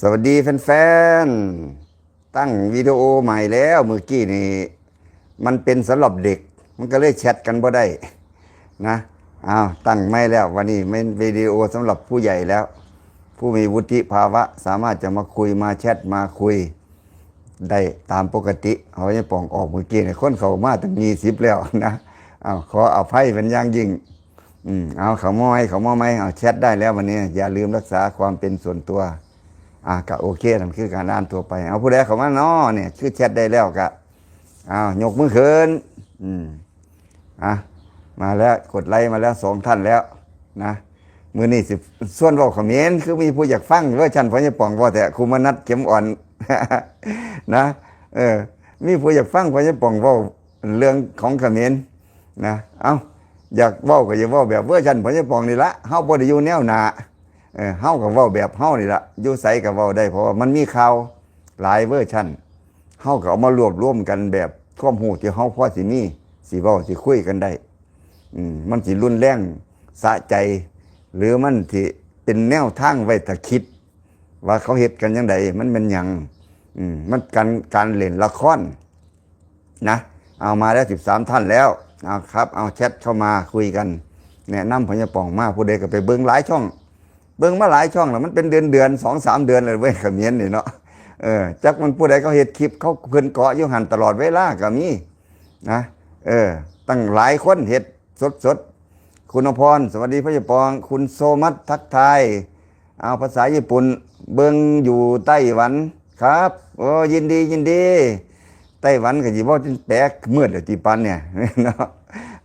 สวัสดีแฟนๆ ตั้งวิดีโอใหม่แล้ว เมื่อกี้นี่มันเป็นสำหรับเด็ก มันก็เลยแชทกันบ่ได้นะ อ้าว ตั้งใหม่แล้ว วันนี้เป็นวิดีโอสำหรับผู้ใหญ่แล้ว ผู้มีวุฒิภาวะสามารถจะมาคุย มาแชท มาคุยได้ตามปกติ เอาไว้ปองออกเมื่อกี้นี่ คนเข้ามาตั้งยี่สิบแล้วนะ อ้าว ขออภัยเป็นอย่างยิ่ง อืม เอา เข้ามาใหม่ เข้ามาใหม่ เอา แชทได้แล้ววันนี้ อย่าลืมรักษาความเป็นส่วนตัว อ่ะ ก็โอเค นั่นคือการอ่านทั่วไป เอา ผู้ใดเข้ามาน้อเนี่ย คือแชทได้แล้วก็ เอา ยกมือขึ้น อืม อ่ะ มาแล้ว กดไลค์มาแล้ว สองท่านแล้วนะ มื้อนี้สิชวนเว้าเขมร คือมีผู้อยากฟังเวอร์ชันพ่อใหญ่ป๋องเว้าแท้ ครูมนัส เข็มอ่อน นะ เออ มีผู้อยากฟังพ่อใหญ่ป๋องเว้าเรื่องของเขมร นะ เอ้า อยากเว้าก็อย่าเว้าแบบเวอร์ชันพ่อใหญ่ป๋องนี่ละ เฮาบ่ได้อยู่แนวหน้า เออ เฮาก็เว้าแบบเฮานี่ละ อยู่ไสก็เว้าได้ เพราะว่ามันมีข่าวหลายเวอร์ชัน เฮาก็เอามารวบรวมกันแบบความรู้ที่เฮาพอสิมี สิเว้าสิคุยกันได้ อืม มันสิรุนแรงสะใจ หรือมันสิเป็นแนวทางไว้ถ้าคิด ว่าเขาเฮ็ดกันจั่งใด มันแม่นหยัง อืม มันการ การเล่นละคร นะ เอามาแล้วสิบสามท่านแล้ว เอาครับ เอาแชทเข้ามาคุยกัน แนะนำพ่อใหญ่ป๋องมา ผู้ใดก็ไปเบิ่งหลายช่อง เบิ่งมาหลายช่องแล้ว มันเป็นเดือนๆ สองสามเดือนแล้วเว้ย เขมรนี่เนาะ เออ จักมันผู้ใดเขาเฮ็ดคลิป เขา เพิ่นเกาะอยู่หั่นตลอดเวลาก็มีนะ เออ ตั้งหลายคนเฮ็ดสดๆ คุณอภรณ์ สวัสดีพ่อใหญ่ป๋อง คุณโซมัส ทักทาย เอา ภาษาญี่ปุ่น เบิ่งอยู่ไต้หวันครับ โอ้ ยินดี ยินดี ไต้หวันก็สิเว้าแปลกมืดแล้วติปานเนี่ย เนาะ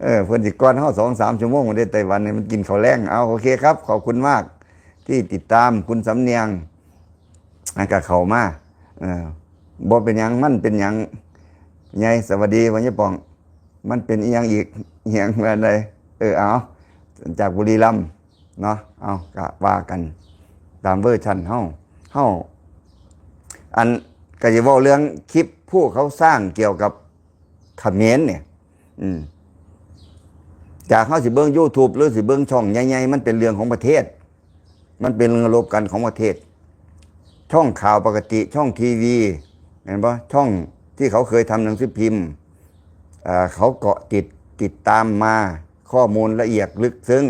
เออ เพิ่นสิก่อนเฮาสองสามชั่วโมงเด้ ไต้หวันนี่มันกินข้าวแลง เอา โอเคครับ ขอบคุณมากที่ติดตาม คุณสำเนียง อันก็เข้ามา เออ บ่เป็นหยัง มันเป็นหยัง ใหญ่ สวัสดีพ่อใหญ่ป๋อง มันเป็นอีหยังอีก อีหยังว่าใด เออ เอา จากบุรีรัมย์เนาะ เอา ก็ว่ากันตามเวอร์ชันเฮา เฮา อัน ก็สิเว้าเรื่องคลิปผู้เขาสร้างเกี่ยวกับเขมรเนี่ย อืม จากเฮาสิเบิ่ง YouTube หรือสิเบิ่งช่องใหญ่ๆ มันเป็นเรื่องของประเทศ มันเป็นเรื่องรบกันของประเทศ ช่องข่าวปกติ ช่องทีวี เห็นบ่ ช่องที่เขาเคยทำหนังสือพิมพ์ เอ่อ เขาเกาะติด ติดตามมา ข้อมูลละเอียดลึกซึ้ง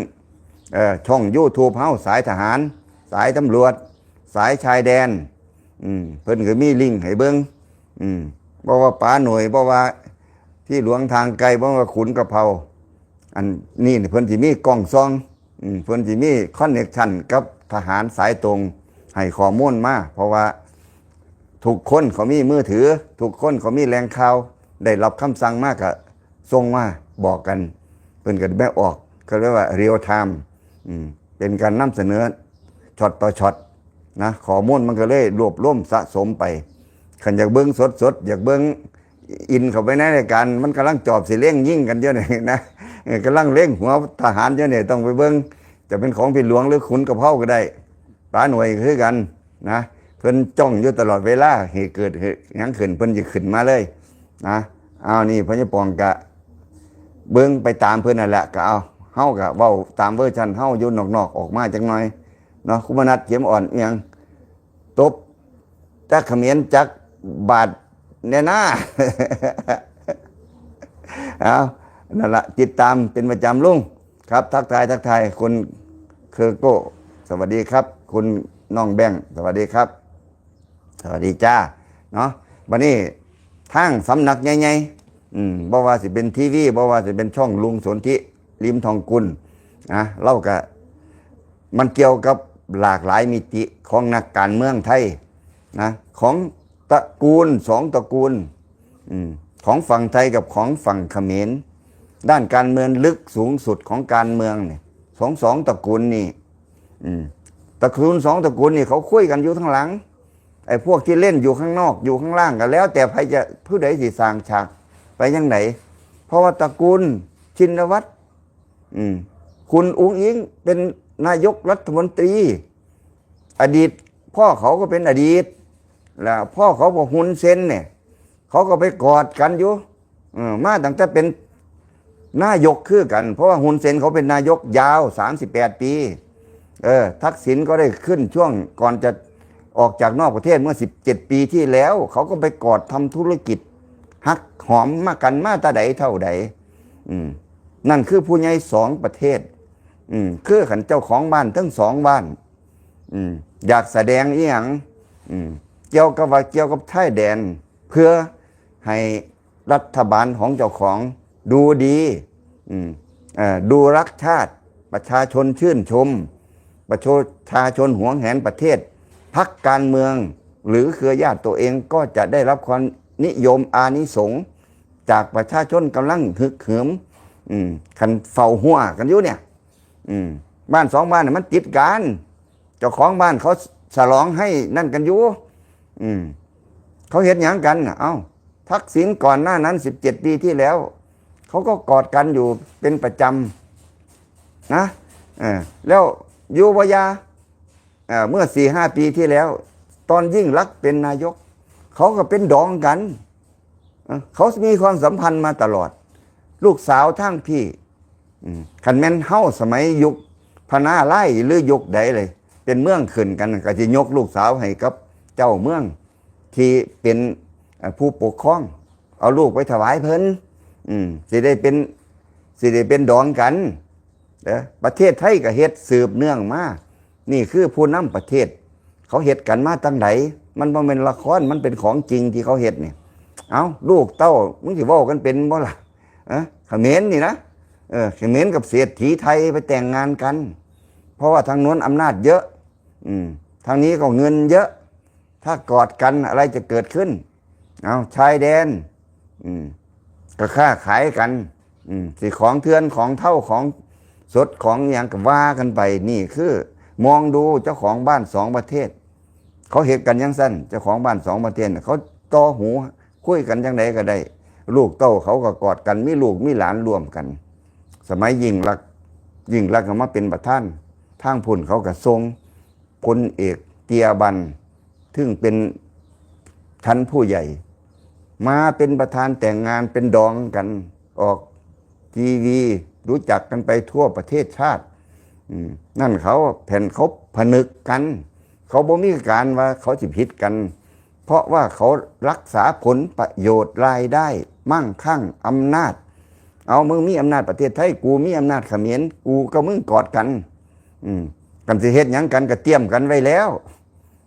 เอ่อ ช่อง YouTube เฮา สายทหาร สายตำรวจ สายชายแดน อืม เพิ่นก็มีลิงก์ให้เบิ่ง อืม บ่ว่าป๋าหน่วย บ่ว่าพี่หลวงทางไกล บ่ว่าขุนกะเพรา อันนี้นี่เพิ่นสิมีกล้องส่อง อืม เพิ่นสิมีคอนเน็กชันกับทหารสายตรง ให้ข้อมูลมา เพราะว่าทุกคนเขามีมือถือ ทุกคนเขามีแหล่งข่าว ได้รับคำสั่งมาก็ส่งมาบอกกัน เพิ่นก็ได้ออก เขาเรียกว่า real time อืม เป็นการนำเสนอช็อตต่อช็อตนะ ข้อมูลมันก็เลยรวบรวมสะสมไป คันอยากเบิ่งสดๆ อยากเบิ่ง อินเข้าไปในรายการ มันกำลังจอบสิเล็งยิงกันอยู่นี่นะ เออ กำลังเล็งหัวทหารอยู่นี่ ต้องไปเบิ่ง จะเป็นของพี่หลวงหรือขุนกะเพราก็ได้ ป๋าหน่วยก็คือกันนะ เพิ่นจ้องอยู่ตลอดเวลา เหตุเกิดเหตุหยังขึ้น เพิ่นสิขึ้นมาเลยนะ เอา นี่พ่อใหญ่ป๋องก็เบิ่งไปตามเพิ่นนั่นแหละ ก็เอา เฮาก็เว้าตามเวอร์ชันเฮาอยู่นอกๆ ออกมาจักหน่อยเนาะ ครูมนัส เข็มอ่อน อีหยัง ตบจักเขมรจักบาดแน่นา เอา นั่นละ ติดตามเป็นประจำลุง ครับ ทักทาย ทักทาย คุณเคอร์โก้ สวัสดีครับ คุณน้องแบงค์ สวัสดีครับ สวัสดีจ้า เนาะ บัดนี้ทางสำนักใหญ่ๆ อืม บ่ว่าสิเป็นทีวี บ่ว่าสิเป็นช่องลุงสนธิ ลิมทองกุล นะ เราก็ มันเกี่ยวกับหลากหลายมิติของนักการเมืองไทยนะ ของตระกูล สองตระกูล อืม ของฝั่งไทยกับของฝั่งเขมร ด้านการเมืองลึกสูงสุดของการเมืองเนี่ย ของสองตระกูลนี่ อืม ตระกูล สองตระกูลนี่เขาคุยกันอยู่ข้างหลัง ไอ้พวกที่เล่นอยู่ข้างนอก อยู่ข้างล่างก็แล้วแต่ใครจะ ผู้ใดสิสร้างฉากไปยังไหน เพราะว่าตระกูลชินวัตร อืม คุณอุ๋งอิ๋งเป็นนายกรัฐมนตรี อดีตพ่อเขาก็เป็นอดีต แล้วพ่อเขาก็ฮุนเซนเนี่ย เขาก็ไปกอดกันอยู่ เออ มาตั้งแต่เป็นนายกคือกัน เพราะว่าฮุนเซนเขาเป็นนายกยาวสามสิบแปดปี เออ ทักษิณก็ได้ขึ้นช่วงก่อนจะ ອອກຈາກນອກປະເທດເມື່ອສິບເຈັດປີທີ່ແລ້ວ ເຂົາກໍໄປກອດທຳທຸລະກິດ ຮັກຫອມມາກັນມາແຕ່ໃດເທົ່າໃດ. ອືມ ນັ້ນຄືຜູ້ໃຫຍ່ສອງປະເທດ. ອືມ ຄືຄັນເຈົ້າຂອງບ້ານທັງສອງບ້ານ ອືມ ຢາກສະແດງອີ່ຫຍັງ ອືມ ກ່ຽວກັບວ່າ ກ່ຽວກັບຊາຍແດນ ເພື່ອໃຫ້ລັດຖະບານຂອງເຈົ້າຂອງດູດີ ອືມ ເອີ່ ດູລັກຊາດ ປະຊາຊົນຊື່ນຊົມ ປະຊາຊົນຫວງແຫນປະເທດ ພັກການເມືອງ ຫຼື ເຄືອຍາດໂຕເອງກໍຈະໄດ້ຮັບຄວາມນິຍົມອານິສົງຈາກປະຊາຊົນກຳລັງຮຶກເຫີມ. ອືມ ຄັນເຝົ້າຮົ້ວກັນຢູ່ເນ່ຍ ອືມ ບ້ານສອງບ້ານນະມັນຕິດກັນ ເຈົ້າຂອງບ້ານເຂົາສະຫຼອງໃຫ້ນັ້ນກັນຢູ່. ອືມ ເຂົາເຮັດຫຍັງກັນນະ? ເອົ້າ ທັກສິນກ່ອນໜ້ານັ້ນສິບເຈັດປີທີ່ແລ້ວ ເຂົາກໍກອດກັນຢູ່ເປັນປະຈຳນະ. ເອີ ແລ້ວຢູ່ບໍ່ຢາ ເອີ ເມື່ອສີ່ຫ້າປີທີ່ແລ້ວ ຕອນຍິ່ງລັກເປັນນາຍົກ ເຂົາກໍເປັນດອງກັນ. ເອີ ເຂົາມີຄວາມສຳພັນມາຕະຫຼອດ ລູກສາວທາງພີ້. ອືມ ຄັນແມ່ນເຮົາສະໄໝຍຸກພະນາລາຍ ຫຼື ຍຸກໃດເລີຍ ເປັນເມືອງຂຶ້ນກັນ ກໍຊິຍົກລູກສາວໃຫ້ກັບເຈົ້າເມືອງທີ່ເປັນ ເອີ່ ຜູ້ປົກຄອງ ເອົາລູກໄປຖວາຍເພິ່ນ. ອືມ ຊິໄດ້ເປັນ ຊິໄດ້ເປັນດອງກັນ. ເອີ ປະເທດໄທກໍເຮັດສືບເນື່ອງມາ ນີ້ຄືຜູ້ນຳປະເທດ ເຂົາເຮັດກັນມາຕັ້ງໃດ? ມັນບໍ່ແມ່ນລະຄອນ ມັນເປັນຂອງຈິງທີ່ເຂົາເຮັດນີ້. ເອົ້າ ລູກເຕົ້າ ມຶງຊິເວົ້າກັນເປັນບໍ່ລະ? ເອີ ຂະເໝນນີ້ນະ ເອີ ຂະເໝນກັບເສດຖີໄທໄປແຕ່ງງານກັນ ເພາະວ່າທາງໂນ້ນອຳນາດເຍອະ ອືມ ທາງນີ້ກໍເງິນເຍອະ ຖ້າກອດກັນອະໄລຈະເກີດຂຶ້ນ? ເອົາ ຊາຍແດນ ອືມ ກໍຄ້າຂາຍກັນ ອືມ ຊິຂອງເຖື່ອນ ຂອງເທົ້າ ຂອງສົດ ຂອງຫຍັງກໍວ່າກັນໄປ. ນີ້ຄືມອງດູເຈົ້າຂອງບ້ານສອງປະເທດ ເຂົາເຮັດກັນຈັ່ງຊັ້ນ. ເຈົ້າຂອງບ້ານສອງປະເທດ ເຂົາຕໍ່ຫູ ຄຸຍກັນຈັ່ງໃດກໍໄດ້ ລູກເຕົ້າເຂົາກໍກອດກັນ ມີລູກມີຫຼານຮ່ວມກັນ. ສະໄໝຍິ່ງລັກ ຍິ່ງລັກກໍມາເປັນປະທານ ທາງພຸ້ນເຂົາກໍສົ່ງ ພົນເອກເຕ້ຍບັນ ເຊິ່ງເປັນທ່ານຜູ້ໃຫຍ່ ມາເປັນປະທານແຕ່ງງານເປັນດອງກັນ ອອກທີວີ ຮູ້ຈັກກັນໄປທົ່ວປະເທດຊາດ. ອືມ ນັ້ນເຂົາ ແຜນເຂົາຜະນຶກກັນ ເຂົາບໍ່ມີການວ່າເຂົາຊິຜິດກັນ ເພາະວ່າເຂົາລັກສາຜົນປະໂຫຍດ ລາຍໄດ້ ມັ່ງຄັ່ງ ອຳນາດ. ເອົາ ມຶງມີອຳນາດປະເທດໄທ ກູມີອຳນາດຂະເໝນ ກູກັບມຶງກອດກັນ. ອືມ ກັນຊິເຮັດຫຍັງກັນກໍຕຽມກັນໄວ້ແລ້ວ.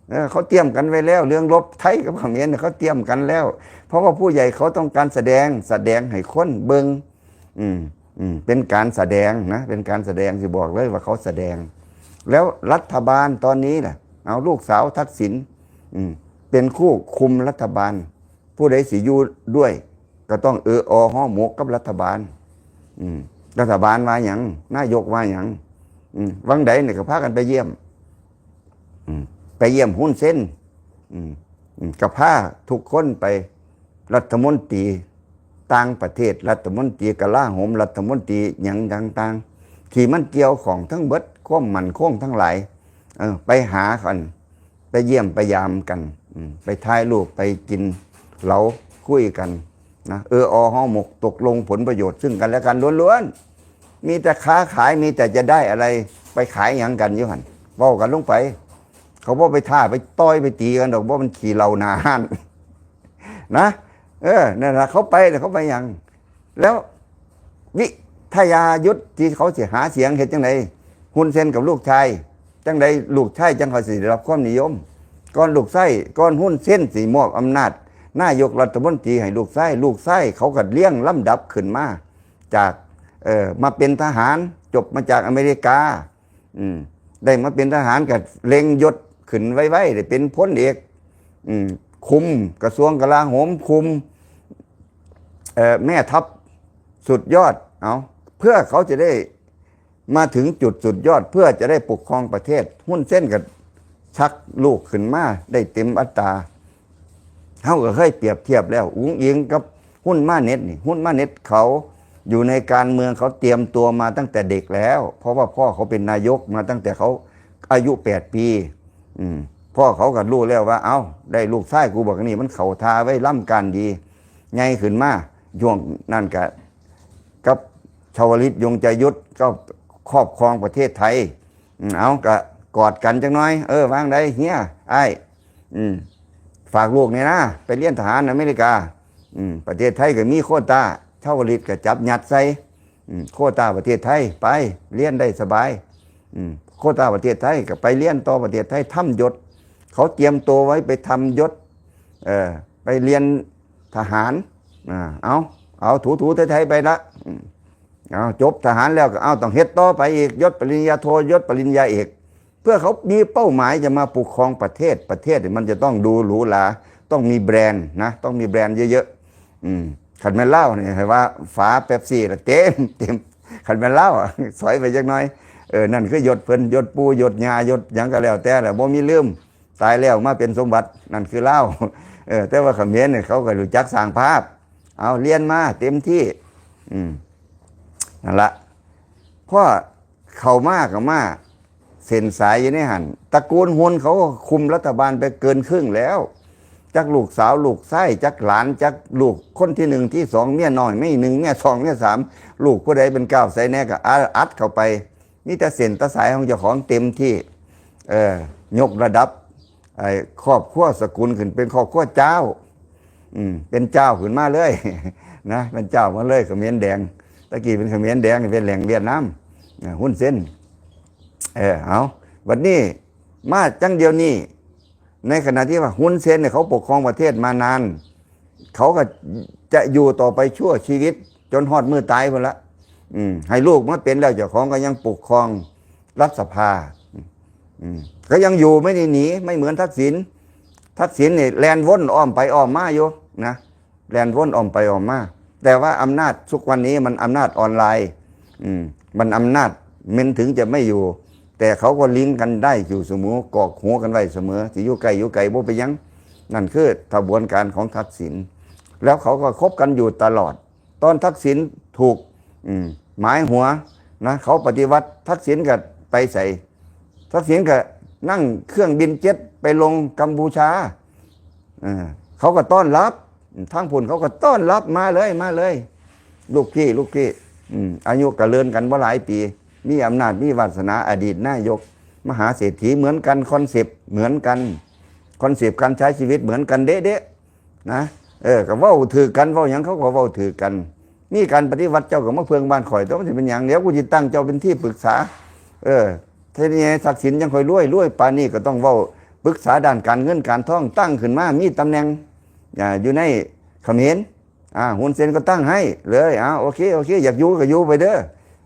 ເອີ ເຂົາຕຽມກັນໄວ້ແລ້ວ ເລື່ອງລົບໄທກັບຂະເໝນ ເຂົາຕຽມກັນແລ້ວ ເພາະວ່າຜູ້ໃຫຍ່ເຂົາຕ້ອງການສະແດງ ສະແດງໃຫ້ຄົນເບິ່ງ. ອືມ ອືມ ເປັນການສະແດງນະ ເປັນການສະແດງ ຊິບອກເລີຍວ່າເຂົາສະແດງ. ແລ້ວລັດຖະບານຕອນນີ້ນະ ເອົາ ລູກສາວທັກສິນ ອືມ ເປັນຄູ່ຄຸມລັດຖະບານ ຜູ້ໃດຊິຢູ່ດ້ວຍ ກໍຕ້ອງເອີ່ອໍຫໍໝົກກັບລັດຖະບານ. ອືມ ລັດຖະບານວ່າຫຍັງ? ນາຍົກວ່າຫຍັງ? ອືມ ຫວ່າງໃດນີ້ກໍພາກັນໄປຢ້ຽມ ອືມ ໄປຢ້ຽມຮຸນເຊັນ ອືມ ອືມ ກໍພາທຸກຄົນໄປ ລັດຖະມົນຕີຕ່າງປະເທດ ລັດຖະມົນຕີກະລາໂຫມ ລັດຖະມົນຕີຫຍັງຕ່າງໆ ທີ່ມັນກ່ຽວຂ້ອງທັງເບິດ ຄວາມໝັ້ນຄົງທັງຫຼາຍ ເອີ ໄປຫາກັນ ໄປຢ້ຽມໄປຢາມກັນ ອືມ ໄປຖ່າຍຮູບ ໄປກິນເຫຼົ້າ ຄຸຍກັນນະ ເອີ່ອໍຫໍໝົກ ຕົກລົງຜົນປະໂຫຍດເຊິ່ງກັນແລະກັນລ້ວນໆ. ມີແຕ່ຄ້າຂາຍ ມີແຕ່ຈະໄດ້ອະໄລ ໄປຂາຍຫຍັງກັນຢູ່ຫັ້ນ ເວົ້າກັນລົງໄປ. ເຂົາບໍ່ໄປທ້າໄປຕ່ອຍໄປຕີກັນດອກ ບໍ່ ມັນຂີ້ເຫຼົ້າໜ້າຮ້ານນະ. ເອີ ນັ້ນລະ ເຂົາໄປແລ້ວ ເຂົາໄປຫຍັງ? ແລ້ວວິທະຍາຍຸດທີ່ເຂົາຊິຫາສຽງເຮັດຈັ່ງໃດ? ຮຸນເຊັນກັບລູກຊາຍ ຈັ່ງໃດລູກຊາຍຈັ່ງເຂົາຊິໄດ້ຮັບຄວາມນິຍົມ? ກ່ອນລູກຊາຍ ກ່ອນຮຸນເຊັນຊິມອບອຳນາດນາຍົກລັດຖະມົນຕີໃຫ້ລູກຊາຍ ລູກຊາຍເຂົາກໍລຽງລຳດັບຂຶ້ນມາຈາກ ເອີ ມາເປັນທະຫານ ຈົບມາຈາກອາເມລິກາ ອືມ ໄດ້ມາເປັນທະຫານກໍເລັ່ງຍົດຂຶ້ນໄວໆ ໄດ້ເປັນພົນເອກ ອືມ ຄຸມກະຊວງກະລາໂຫມ ຄຸມ ເອີ ແມ່ທັບສຸດຍອດ ເອົາ ເພື່ອເຂົາຈະໄດ້ມາເຖິງຈຸດສຸດຍອດ ເພື່ອຈະໄດ້ປົກຄອງປະເທດ. ຮຸນເຊັນກໍຊັກລູກຂຶ້ນມາໄດ້ເຕັມອັດຕາ. ເຮົາກໍເຄີຍປຽບທຽບແລ້ວ ອຸງອິງກັບຮຸນມາເນັດນີ້ ຮຸນມາເນັດເຂົາຢູ່ໃນການເມືອງ ເຂົາຕຽມຕົວມາຕັ້ງແຕ່ເດັກແລ້ວ ເພາະວ່າພໍ່ເຂົາເປັນນາຍົກມາຕັ້ງແຕ່ເຂົາອາຍຸແປດປີ. ອືມ ພໍ່ເຂົາກໍຮູ້ແລ້ວວ່າ ເອົ້າ ໄດ້ລູກຊາຍກູບັກນີ້ ມັນເຂົ້າທ່າໄວ້ ລ້ຳການດີ ໃຫຍ່ຂຶ້ນມາ ຊ່ວງນັ້ນກະກັບຊາວລິດ ຍົງຈະຍຸດ ກໍຄອບຄອງປະເທດໄທ. ອືມ ເອົາ ກະກອດກັນຈັກໜ່ອຍ ເອີ ວ່າຈັ່ງໃດເຮຍ ອ້າຍ? ອືມ ຝາກລູກນີ້ນະ ໄປຮຽນທະຫານອາເມລິກາ. ອືມ ປະເທດໄທກໍມີໂຄຕາ ຊາວລິດກໍຈັບຍັດໃສ່. ອືມ ໂຄຕາປະເທດໄທ ໄປຮຽນໄດ້ສະບາຍ. ອືມ ໂຄຕາປະເທດໄທ ກໍໄປຮຽນຕໍ່ປະເທດໄທ ທຳຍົດ. ເຂົາຕຽມໂຕໄວ້ໄປທຳຍົດ ເອີ ໄປຮຽນທະຫານ. ອ່າ ເອົາ ເອົາ ຖູໆໄຖໆໄປລະ. ອືມ ເອົາ ຈົບທະຫານແລ້ວກໍ ເອົາ ຕ້ອງເຮັດຕໍ່ໄປອີກ ຍົດປະລິນຍາໂທ ຍົດປະລິນຍາເອກ. ເພື່ອເຂົາມີເປົ້າໝາຍຈະມາປົກຄອງປະເທດ. ປະເທດນີ້ມັນຈະຕ້ອງດູຫຼູຫຼາ ຕ້ອງມີແບຣນນະ ຕ້ອງມີແບຣນເຍີະໆ. ອືມ ຄັນແມ່ນລາວນີ້ ໃຫ້ວ່າຝາເປັບຊີລະເຕັມ ເຕັມ. ຄັນແມ່ນລາວ ສອຍໄປຈັກໜ້ອຍ. ເອີ ນັ້ນຄືຍົດເພິ່ນ ຍົດປູ່ ຍົດຍ່າ ຍົດຫຍັງກໍແລ້ວແຕ່ລະ ບໍ່ມີລືມ. ຕາຍແລ້ວມາເປັນສົມບັດ ນັ້ນຄືລາວ. ເອີ ແຕ່ວ່າຂະເໝນນີ້ ເຂົາກໍຮູ້ຈັກສ້າງພາບ. ເອົາ ຮຽນມາເຕັມທີ່. ອືມ ນັ້ນລະ ພໍເຂົ້າມາກໍມາເສັ້ນສາຍຢູ່ໃນຫັ້ນ. ຕະກູນຮຸນເຂົາຄຸມລັດຖະບານໄປເກີນຄຶ່ງແລ້ວ. ຈັກລູກສາວລູກຊາຍ ຈັກຫຼານ ຈັກລູກຄົນທີໜຶ່ງທີສອງ ເມຍນ້ອຍ ເມຍໜຶ່ງ ເມຍສອງ ເມຍສາມ ລູກຜູ້ໃດເປັນກ້າວໃສແດ່ກໍອາ ອັດເຂົ້າໄປ. ມີແຕ່ເສັ້ນແຕ່ສາຍຂອງເຈົ້າຂອງເຕັມທີ່. ເອີ ຍົກລະດັບ ໄອ້ ຄອບຄົວສະກຸນຂຶ້ນເປັນຄອບຄົວເຈົ້າ. ອືມ ເປັນເຈົ້າຂຶ້ນມາເລີຍນະ ເປັນເຈົ້າມາເລີຍ ຂະເໝນແດງ. ຕະກີ້ເປັນຂະເໝນແດງ ເປັນແຫຼງຫວຽດນາມ ອາ ຮຸນເຊັນ. ເອີ ເອົາ ບັດນີ້ມາຈັ່ງດຽວນີ້ ໃນຂະນະທີ່ວ່າຮຸນເຊັນເຂົາປົກຄອງປະເທດມານານ ເຂົາກໍຈະຢູ່ຕໍ່ໄປຊົ່ວຊີວິດ ຈົນຮອດມື້ຕາຍພຸ້ນລະ. ອືມ ໃຫ້ລູກມາເປັນແລ້ວ ເຈົ້າຂອງກໍຍັງປົກຄອງລັດສະພາ. ອືມ ກໍຍັງຢູ່ ໄມ່ໄດ້ໜີ ໄມ່ເໝືອນທັກສິນ. ທັກສິນນີ້ແລ່ນວົນອ້ອມໄປອ້ອມມາຢູ່ນະ ແລ່ນວົນອ້ອມໄປອ້ອມມາ. ແຕ່ວ່າອຳນາດທຸກວັນນີ້ມັນອຳນາດອອນລາຍ. ອືມ ມັນອຳນາດ ມັນເຖິງຈະໄມ່ຢູ່ ແຕ່ເຂົາກໍລິງກັນໄດ້ຢູ່ສະເໝີ ກອກຫູກັນໄວ້ສະເໝີ ຊິຢູ່ໃກ້ຢູ່ໄກບໍ່ເປັນຫຍັງ. ນັ້ນຄືຂະບວນການຂອງທັກສິນ ແລ້ວເຂົາກໍຄົບກັນຢູ່ຕະຫຼອດ. ຕອນທັກສິນຖືກ ອືມ ໝາຍຫົວນະ ເຂົາປະຕິວັດ ທັກສິນກໍໄປໃສ? ທັກສິນກໍນັ່ງເຄື່ອງບິນເຈັດໄປລົງກຳປູຊາ. ເອີ ເຂົາກໍຕ້ອນຮັບ ທາງພຸ້ນເຂົາກໍຕ້ອນຮັບ ມາເລີຍ ມາເລີຍ ລູກພີ່ ລູກພີ່. ອືມ ອາຍຸກໍເລີນກັນບໍ່ຫຼາຍປີ ມີອຳນາດ ມີວາສະໜາ ອະດີດນາຍົກ ມະຫາເສດຖີເໝືອນກັນ ຄອນເຊັບເໝືອນກັນ ຄອນເຊັບການໃຊ້ຊີວິດເໝືອນກັນເດະໆ ນະ. ເອີ ກໍເວົ້າຖືກກັນ ເວົ້າຫຍັງເຂົາກໍເວົ້າຖືກກັນ. ມີການປະຕິວັດ ເຈົ້າກໍມາເພິ່ງບ້ານຂ້ອຍຕົວະ ມັນຊິເປັນຫຍັງ? ດຽວກູຊິຕັ້ງເຈົ້າເປັນທີ່ປຶກສາ. ເອີ ເຮັດໃຫ້ທັກສິນຈັ່ງຄ່ອຍລວຍ ລວຍປານນີ້ກໍຕ້ອງເວົ້າປຶກສາດ້ານການເງິນການທອງ ຕັ້ງຂຶ້ນມາມີຕຳແໜ່ງ ອ່າ ຢູ່ໃນຂະເໝນ. ອ່າ ຮຸນເຊັນກໍຕັ້ງໃຫ້ເລີຍ. ອ້າວ ໂອເຄ ໂອເຄ ຢາກຢູ່ກໍຢູ່ໄປເດີ.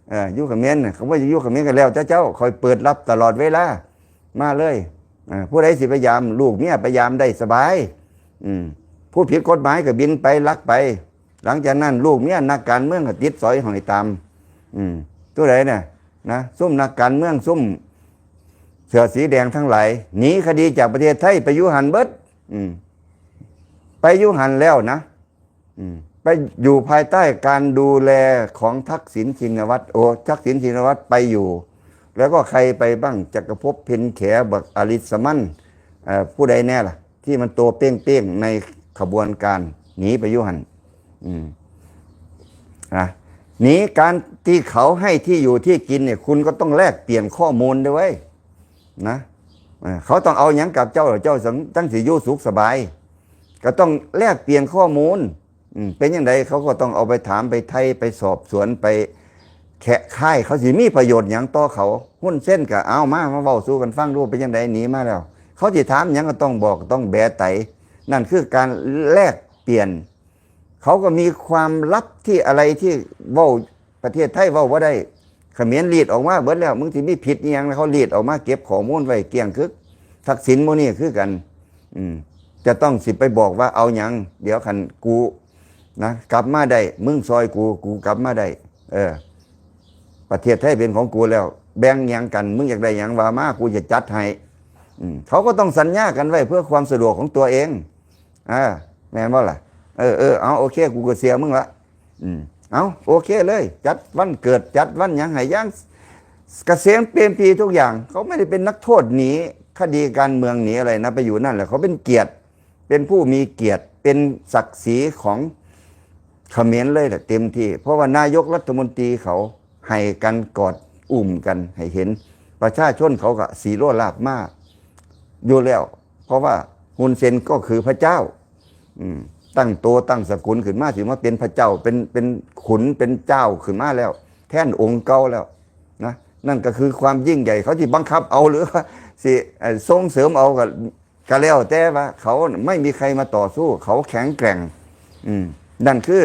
ເອີ ຢູ່ຂະເໝນ ຄັນບໍ່ຢາກຢູ່ຂະເໝນກໍແລ້ວແຕ່ເຈົ້າ ຂ້ອຍເປີດຮັບຕະຫຼອດເວລາ ມາເລີຍ. ເອີ ຜູ້ໃດຊິໄປຢາມ ລູກເມຍໄປຢາມໄດ້ສະບາຍ. ອືມ ຜູ້ຜິດກົດໝາຍກໍບິນໄປ ລັກໄປ. ຫຼັງຈາກນັ້ນ ລູກເມຍນັກການເມືອງກໍຕິດສອຍຫ້ອຍຕາມ. ອືມ ຜູ້ໃດນະ ນະ ຊຸມນັກການເມືອງ ຊຸມເສື້ອສີແດງທັງຫຼາຍ ໜີຄະດີຈາກປະເທດໄທໄປຢູ່ຫັ້ນເບິດ. ອືມ ໄປຢູ່ຫັ້ນແລ້ວນະ. ອືມ ໄປຢູ່ພາຍໃຕ້ການດູແລຂອງທັກສິນ ຊິນນະວັດ. ໂອ້ ທັກສິນ ຊິນນະວັດໄປຢູ່ ແລ້ວກໍໃຄໄປບ້າງ ຈັກກະພົບ ເພັນແຂ ບັກອາລິດສະມັນ ເອີ ຜູ້ໃດແນ່ລະ ທີ່ມັນໂຕເປ້ງໆໃນຂະບວນການ ໜີໄປຢູ່ຫັ້ນ. ອືມ ນະ ໜີການທີ່ເຂົາໃຫ້ທີ່ຢູ່ທີ່ກິນນີ້ ຄຸນກໍຕ້ອງແລກປ່ຽນຂໍ້ມູນເດ້ເວີຍ ນະ. ເອີ ເຂົາຕ້ອງເອົາຫຍັງກັບເຈົ້າ ເຈົ້າ ເຈົ້າຈັ່ງຊິຢູ່ສຸກສະບາຍ ກໍຕ້ອງແລກປ່ຽນຂໍ້ມູນ. ອືມ ເປັນຈັ່ງໃດ ເຂົາກໍຕ້ອງເອົາໄປຖາມ ໄປໄຖ່ ໄປສອບສວນ ໄປແຄະຄ້າຍ ເຂົາຊິມີປະໂຫຍດຫຍັງຕໍ່ເຂົາ? ຮຸນເຊັນກໍເອົາມາ ມາເວົ້າສູ່ກັນຟັງດູ ເປັນຈັ່ງໃດ ໜີມາແລ້ວ ເຂົາຊິຖາມຫຍັງກໍຕ້ອງບອກ ຕ້ອງແບໄຕ. ນັ້ນຄືການແລກປ່ຽນ. ເຂົາກໍມີຄວາມລັບທີ່ອະໄລທີ່ເວົ້າ ປະເທດໄທເວົ້າບໍ່ໄດ້ ຂະເໝນລີດອອກມາເບິດແລ້ວ ມຶງຊິມີຜິດອີ່ຫຍັງ ເຂົາລີດອອກມາເກັບຂໍ້ມູນໄວ້ກ້ຽງຄຶກ. ທັກສິນມື້ນີ້ຄືກັນ ອືມ ຈະຕ້ອງຊິໄປບອກວ່າເອົາຫຍັງ ດຽວຄັນກູນະ ກັບມາໄດ້ ມຶງຊ່ອຍກູ ກູກັບມາໄດ້. ເອີ ປະເທດໄທເປັນຂອງກູແລ້ວ ແບ່ງຫຍັງກັນ ມຶງຢາກໄດ້ຫຍັງວ່າມາ ກູຈະຈັດໃຫ້. ອືມ ເຂົາກໍຕ້ອງສັນຍາກັນໄວ້ເພື່ອຄວາມສະດວກຂອງຕົວເອງ. ເອີ ແມ່ນບໍ່ລະ? ເອີ ເອີ ເອົາ ໂອເຄ ກູກໍເຊື່ອມຶງລະ. ອືມ ເອົາ ໂອເຄເລີຍ ຈັດວັນເກີດ ຈັດວັນຫຍັງໃຫ້ຢ່າງກະເສມເປຣມປີທຸກຢ່າງ. ເຂົາໄມ່ໄດ້ເປັນນັກໂທດໜີຄະດີການເມືອງໜີອະໄລນະ ໄປຢູ່ນັ້ນແຫຼະ ເຂົາເປັນກຽດ ເປັນຜູ້ມີກຽດ ເປັນສັກສີຂອງຂະເໝນເລີຍແຫຼະ ເຕັມທີ່. ເພາະວ່ານາຍົກລັດຖະມົນຕີເຂົາໃຫ້ກັນ ກອດອຸ້ມກັນໃຫ້ເຫັນ ປະຊາຊົນເຂົາກໍສີໂລລາບມາຢູ່ແລ້ວ ເພາະວ່າ ຮຸນເຊັນກໍຄືພະເຈົ້າ ອືມ ຕັ້ງໂຕຕັ້ງສະກຸນຂຶ້ນມາ ຊິມາເປັນພະເຈົ້າ ເປັນ ເປັນຂຸນເປັນເຈົ້າຂຶ້ນມາແລ້ວ ແທນອົງເກົ່າແລ້ວນະ. ນັ້ນກໍຄືຄວາມຍິ່ງໃຫຍ່ ເຂົາຊິບັງຄັບເອົາ ຫຼືວ່າຊິ ເອີ່ ສົ່ງເສີມເອົາ ກໍ ກໍແລ້ວແຕ່ວ່າເຂົາ ໄມ່ມີໃຄມາຕໍ່ສູ້ ເຂົາແຂງແກຮ່ງ ອືມ ນັ້ນຄື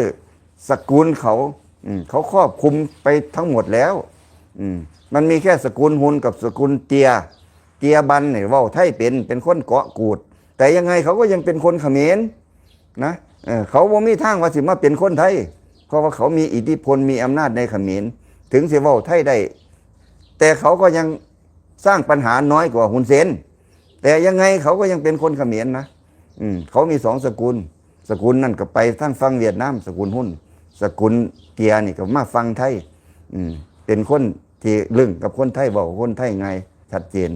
ສະກຸນເຂົາ ອືມ ເຂົາຄອບຄຸມໄປທັງໝົດແລ້ວ ອືມ ມັນມີແຄ່ສະກຸນຮຸນກັບສະກຸນເຕ້ຍ ເຕ້ຍບັນນີ້ເວົ້າໄທເປັນ ເປັນຄົນເກາະກູດ ແຕ່ຍັງໄງເຂົາກໍຍັງເປັນຄົນຂະເໝນນະ ເອີ ເຂົາບໍ່ມີທາງວ່າຊິມາເປັນຄົນໄທ ເພາະວ່າເຂົາມີອິດທິພົນ ມີອຳນາດໃນຂະເໝນ ເຖິງຊິເວົ້າໄທໄດ້ ແຕ່ເຂົາກໍຍັງສ້າງປັນຫານ້ອຍກວ່າຮຸນເຊັນ ແຕ່ຍັງໄງເຂົາກໍຍັງເປັນຄົນຂະເໝນນະ ອືມ ເຂົາມີສອງສະກຸນ ສະກຸນນັ້ນກໍໄປທາງຝັ່ງຫວຽດນາມ ສະກຸນຮຸນ ສະກຸນເຕ້ຍນີ້ກໍມາຝັ່ງໄທ ອືມ ເປັນຄົນທີ່ລຶ້ງກັບຄົນໄທ ເວົ້າກັບຄົນໄທງ່າຍ ຊັດເຈນ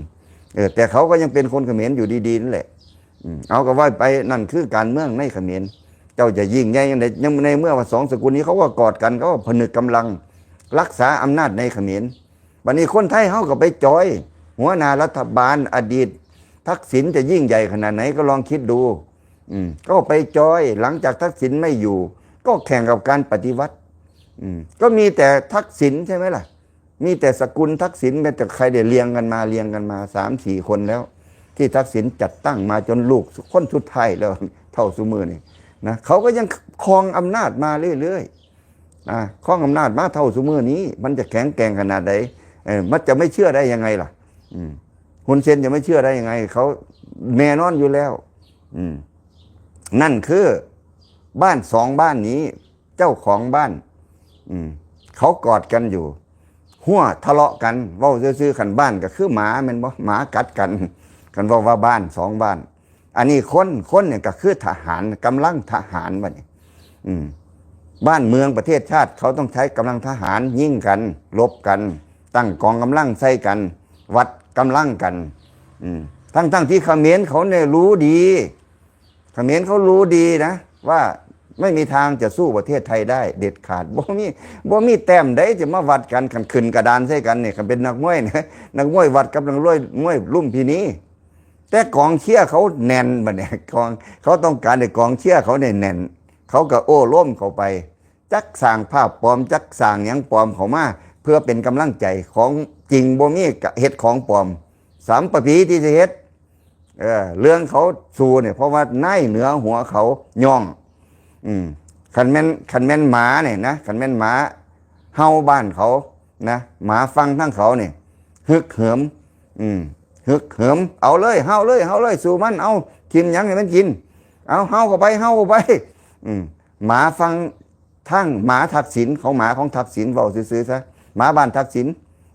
ເອີ ແຕ່ເຂົາກໍຍັງເປັນຄົນຂະເໝນຢູ່ດີໆນັ້ນແຫຼະ ອືມ ເອົາ ກໍວ່າໄປ ນັ້ນຄືການເມືອງໃນຂະເໝນ ເຈົ້າຈະຍິ່ງໃຫຍ່ຈັ່ງໃດ ຍັງ ໃນເມື່ອວ່າສອງສະກຸນນີ້ເຂົາກໍກອດກັນ ເຂົາກໍຜະນຶກກຳລັງ ລັກສາອຳນາດໃນຂະເໝນ. ບັດນີ້ຄົນໄທເຮົາກໍໄປຈອຍ ຫົວໜ້າລັດຖະບານອະດີດທັກສິນຈະຍິ່ງໃຫຍ່ຂະໜາດໃດ ກໍລອງຄິດດູ ອືມ ກໍໄປຈອຍ ຫຼັງຈາກທັກສິນໄມ່ຢູ່ ກໍແຂ່ງກັບການປະຕິວັດ ອືມ ກໍມີແຕ່ທັກສິນ ໃຊ່ໄໝລະ? ມີແຕ່ສະກຸນທັກສິນ ແມ່ນແຕ່ໃຄໄດ້ລຽງກັນມາ ລຽງກັນມາ ສາມສີ່ຄົນແລ້ວ ທີ່ທັກສິນຈັດຕັ້ງມາ ຈົນລູກຄົນສຸດທ້າຍແລ້ວ ເທົ່າຊຸມື້ນີ້ນະ ເຂົາກໍຍັງຄອງອຳນາດມາເລື້ອຍໆ ອາ ຄອງອຳນາດມາເທົ່າຊຸມື້ນີ້ ມັນຈະແຂງແກງຂະໜາດໃດ ເອີ ມັນຈະໄມ່ເຊື່ອໄດ້ຍັງໄງລະ? ອືມ ຮຸນເຊັນຈະໄມ່ເຊື່ອໄດ້ຍັງໄງ? ເຂົາແນ່ນອນຢູ່ແລ້ວ ອືມ ນັ້ນຄືບ້ານສອງບ້ານນີ້ ເຈົ້າຂອງບ້ານ ອືມ ເຂົາກອດກັນຢູ່ ຮົ້ວທະເລາະກັນ ເວົ້າຊື່ໆ ຄັນບ້ານກໍຄືໝາແມ່ນບໍ່? ໝາກັດກັນ ຄັນເວົ້າວ່າບ້ານສອງບ້ານ ອັນນີ້ຄົນ ຄົນນີ້ກໍຄືທະຫານ ກຳລັງທະຫານບັດນີ້ ອືມ ບ້ານເມືອງປະເທດຊາດ ເຂົາຕ້ອງໃຊ້ກຳລັງທະຫານ ຍິງກັນ ລົບກັນ ຕັ້ງກອງກຳລັງໃສ່ກັນ ວັດກຳລັງກັນ ອືມ ທັງໆທີ່ຂະເໝນເຂົານີ້ຮູ້ດີ ຂະເໝນເຂົາຮູ້ດີນະ ວ່າໄມ່ມີທາງຈະສູ້ປະເທດໄທໄດ້ເດັດຂາດ ບໍ່ມີ ບໍ່ມີແຕ້ມໃດຈະມາວັດກັນ ຄັນຂຶ້ນກະດານໃສ່ກັນນີ້ ຄັນເປັນນັກມວຍນະ ນັກມວຍວັດກັບນັກມວຍ ມວຍລຸມພິນີ ແຕ່ກອງເຊຍເຂົາແໜ້ນ ບັດນີ້ກອງ ເຂົາຕ້ອງການໃຫ້ກອງເຊຍເຂົາແໜ້ນ ເຂົາກໍໂອ້ລົມເຂົ້າໄປ ຈັກສ້າງພາບປອມ ຈັກສ້າງຫຍັງປອມເຂົ້າມາ ເພື່ອເປັນກຳລັງໃຈ ຂອງຈິງບໍ່ມີ ກະເຮັດຂອງປອມ ສຳປະພີທີ່ຊິເຮັດ ເອີ ເລື່ອງເຂົາສູ້ນີ້ ເພາະວ່ານາຍເໜືອຫົວເຂົາຍ້ອງ ອືມ ຄັນແມ່ນ ຄັນແມ່ນໝານີ້ນະ ຄັນແມ່ນໝາເຫົ່າບ້ານເຂົານະ ໝາຝັ່ງທາງເຂົານີ້ ຮຶກເຫີມ ອືມ ຮຶກເຫີມ ເອົາເລີຍ ເຫົ່າເລີຍ ເຫົ່າເລີຍ ສູ້ມັນ ເອົາ ຖິ້ມຫຍັງໃຫ້ມັນກິນ ເອົາ ເຫົ່າເຂົ້າໄປ ເຫົ່າເຂົ້າໄປ ອືມ ໝາຝັ່ງທາງ ໝາທັກສິນ ຂອງ ໝາຂອງທັກສິນ ເວົ້າຊື່ໆຊະ ໝາບ້ານທັກສິນ